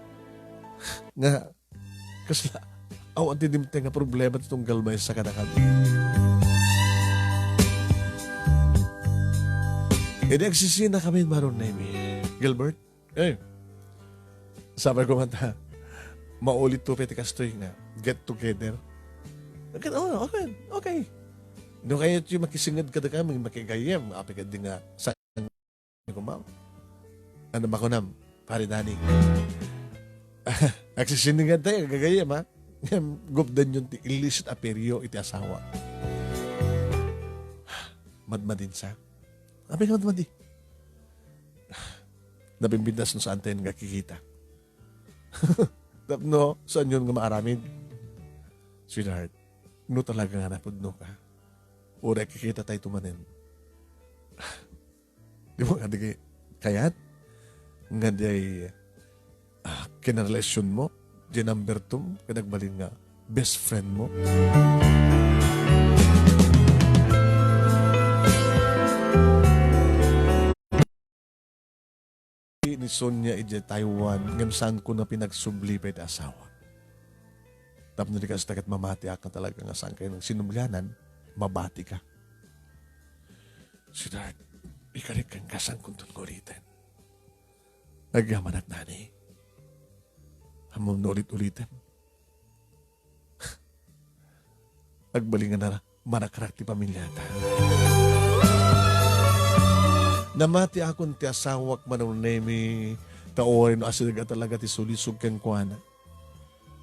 nga kasla awan ti dimteng nga problema ti tunggal maysa kadakami. Idi agsisina kami, Manong Nemi, Gilbert, eh, sabi ko man ta, maulitto pay ti kastoy nga get together. Okay, oh, okay, okay. No kayatyo makisinged kadakami, makigayyem, apay kadi nga sa-, ko, ma'am. Ano ba kunam, Pare Dani? Agsisinding tayo, gagayyem, ha? Ngem, gupdanyon ti illicit affairio iti asawa. Madmadin sa. Apay nga madmadi? Nabimbintas no saan tayo nagkikita. Tapno, saanyon nga maaramid? Sweetheart, no talaga nga napudno ka, uray kikita tayo manen. Di mo nga di kayat? Nga di ay, ah, kinarelasyonmo, di number two mo, ket nagbalin nga best friend mo. Ni Sonia idiay Taiwan, ngem saanko na pinagsubli pay ti asawa. Tapno di kasta ket mamatiak nga talaga nga saan kayo nagsinublianan, mabati ka. Sweetheart, ikarik ken kasankunton nga uliten. Nagyamanak, Dani. Ammom no ulit-ulitem. Agbalingan na marakrak ti pamiliata. Namatiakon ti asawak, Manong Nemi, ta uray no asideg a talaga ti sulisog kenkuana.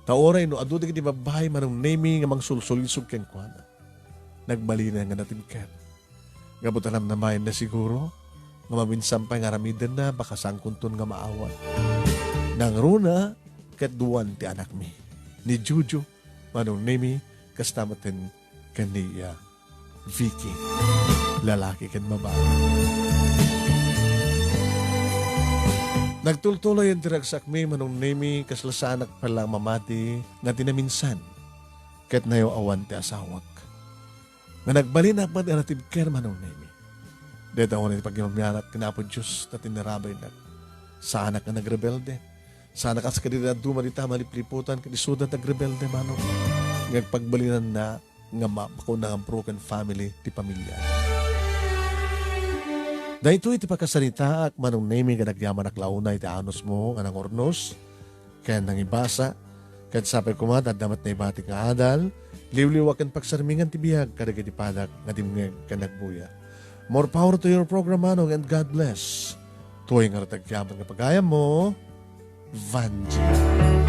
Ta uray no adu dagiti babbai, Manong Nemi, nga mangsulsulisog kenkuana, nagbalina nga natibker. Gapu ta namnamaenna siguro nga maminsan pay nga aramidenna, baka saankonton nga maawat. Nangruna ket duan ti anakmi, ni Jojo, Manong Nemi, kasta met ken ni, ah, Vicky, lalaki ken babai. Nagtultuloyen ti ragsakmi, Manong Nemi, kasla saanak pay la mamati nga dinaminsan ket nayaw-awan ti asawak. Nga nagbalina met a natibker, Manong Nemi. Dayta unay ti pagimamianak ken Apo Dios ta tinirabaynak. Saanak nga nagrebelde. Saanak a sakadiri a duma dita malipliputan ket isuda nagrebelde, Manong. Nga agpagbalinanna nga ma-, makunna nga broken family ti pamilya. Daytoy ti pakasaritaak, Manong Nemi, nga nagyamanak la unay ti anusmo nga nangurnos ken nangibasa, ket sapay koma ta adda met naibatik nga adal, liwliwa ken pagsarmingan ti biag kadagiti padak nga dimngeg ken nagbuya. More power to your program, Manong, and God bless. Tuay nga rutag yaman nga pagayammo, Vangie.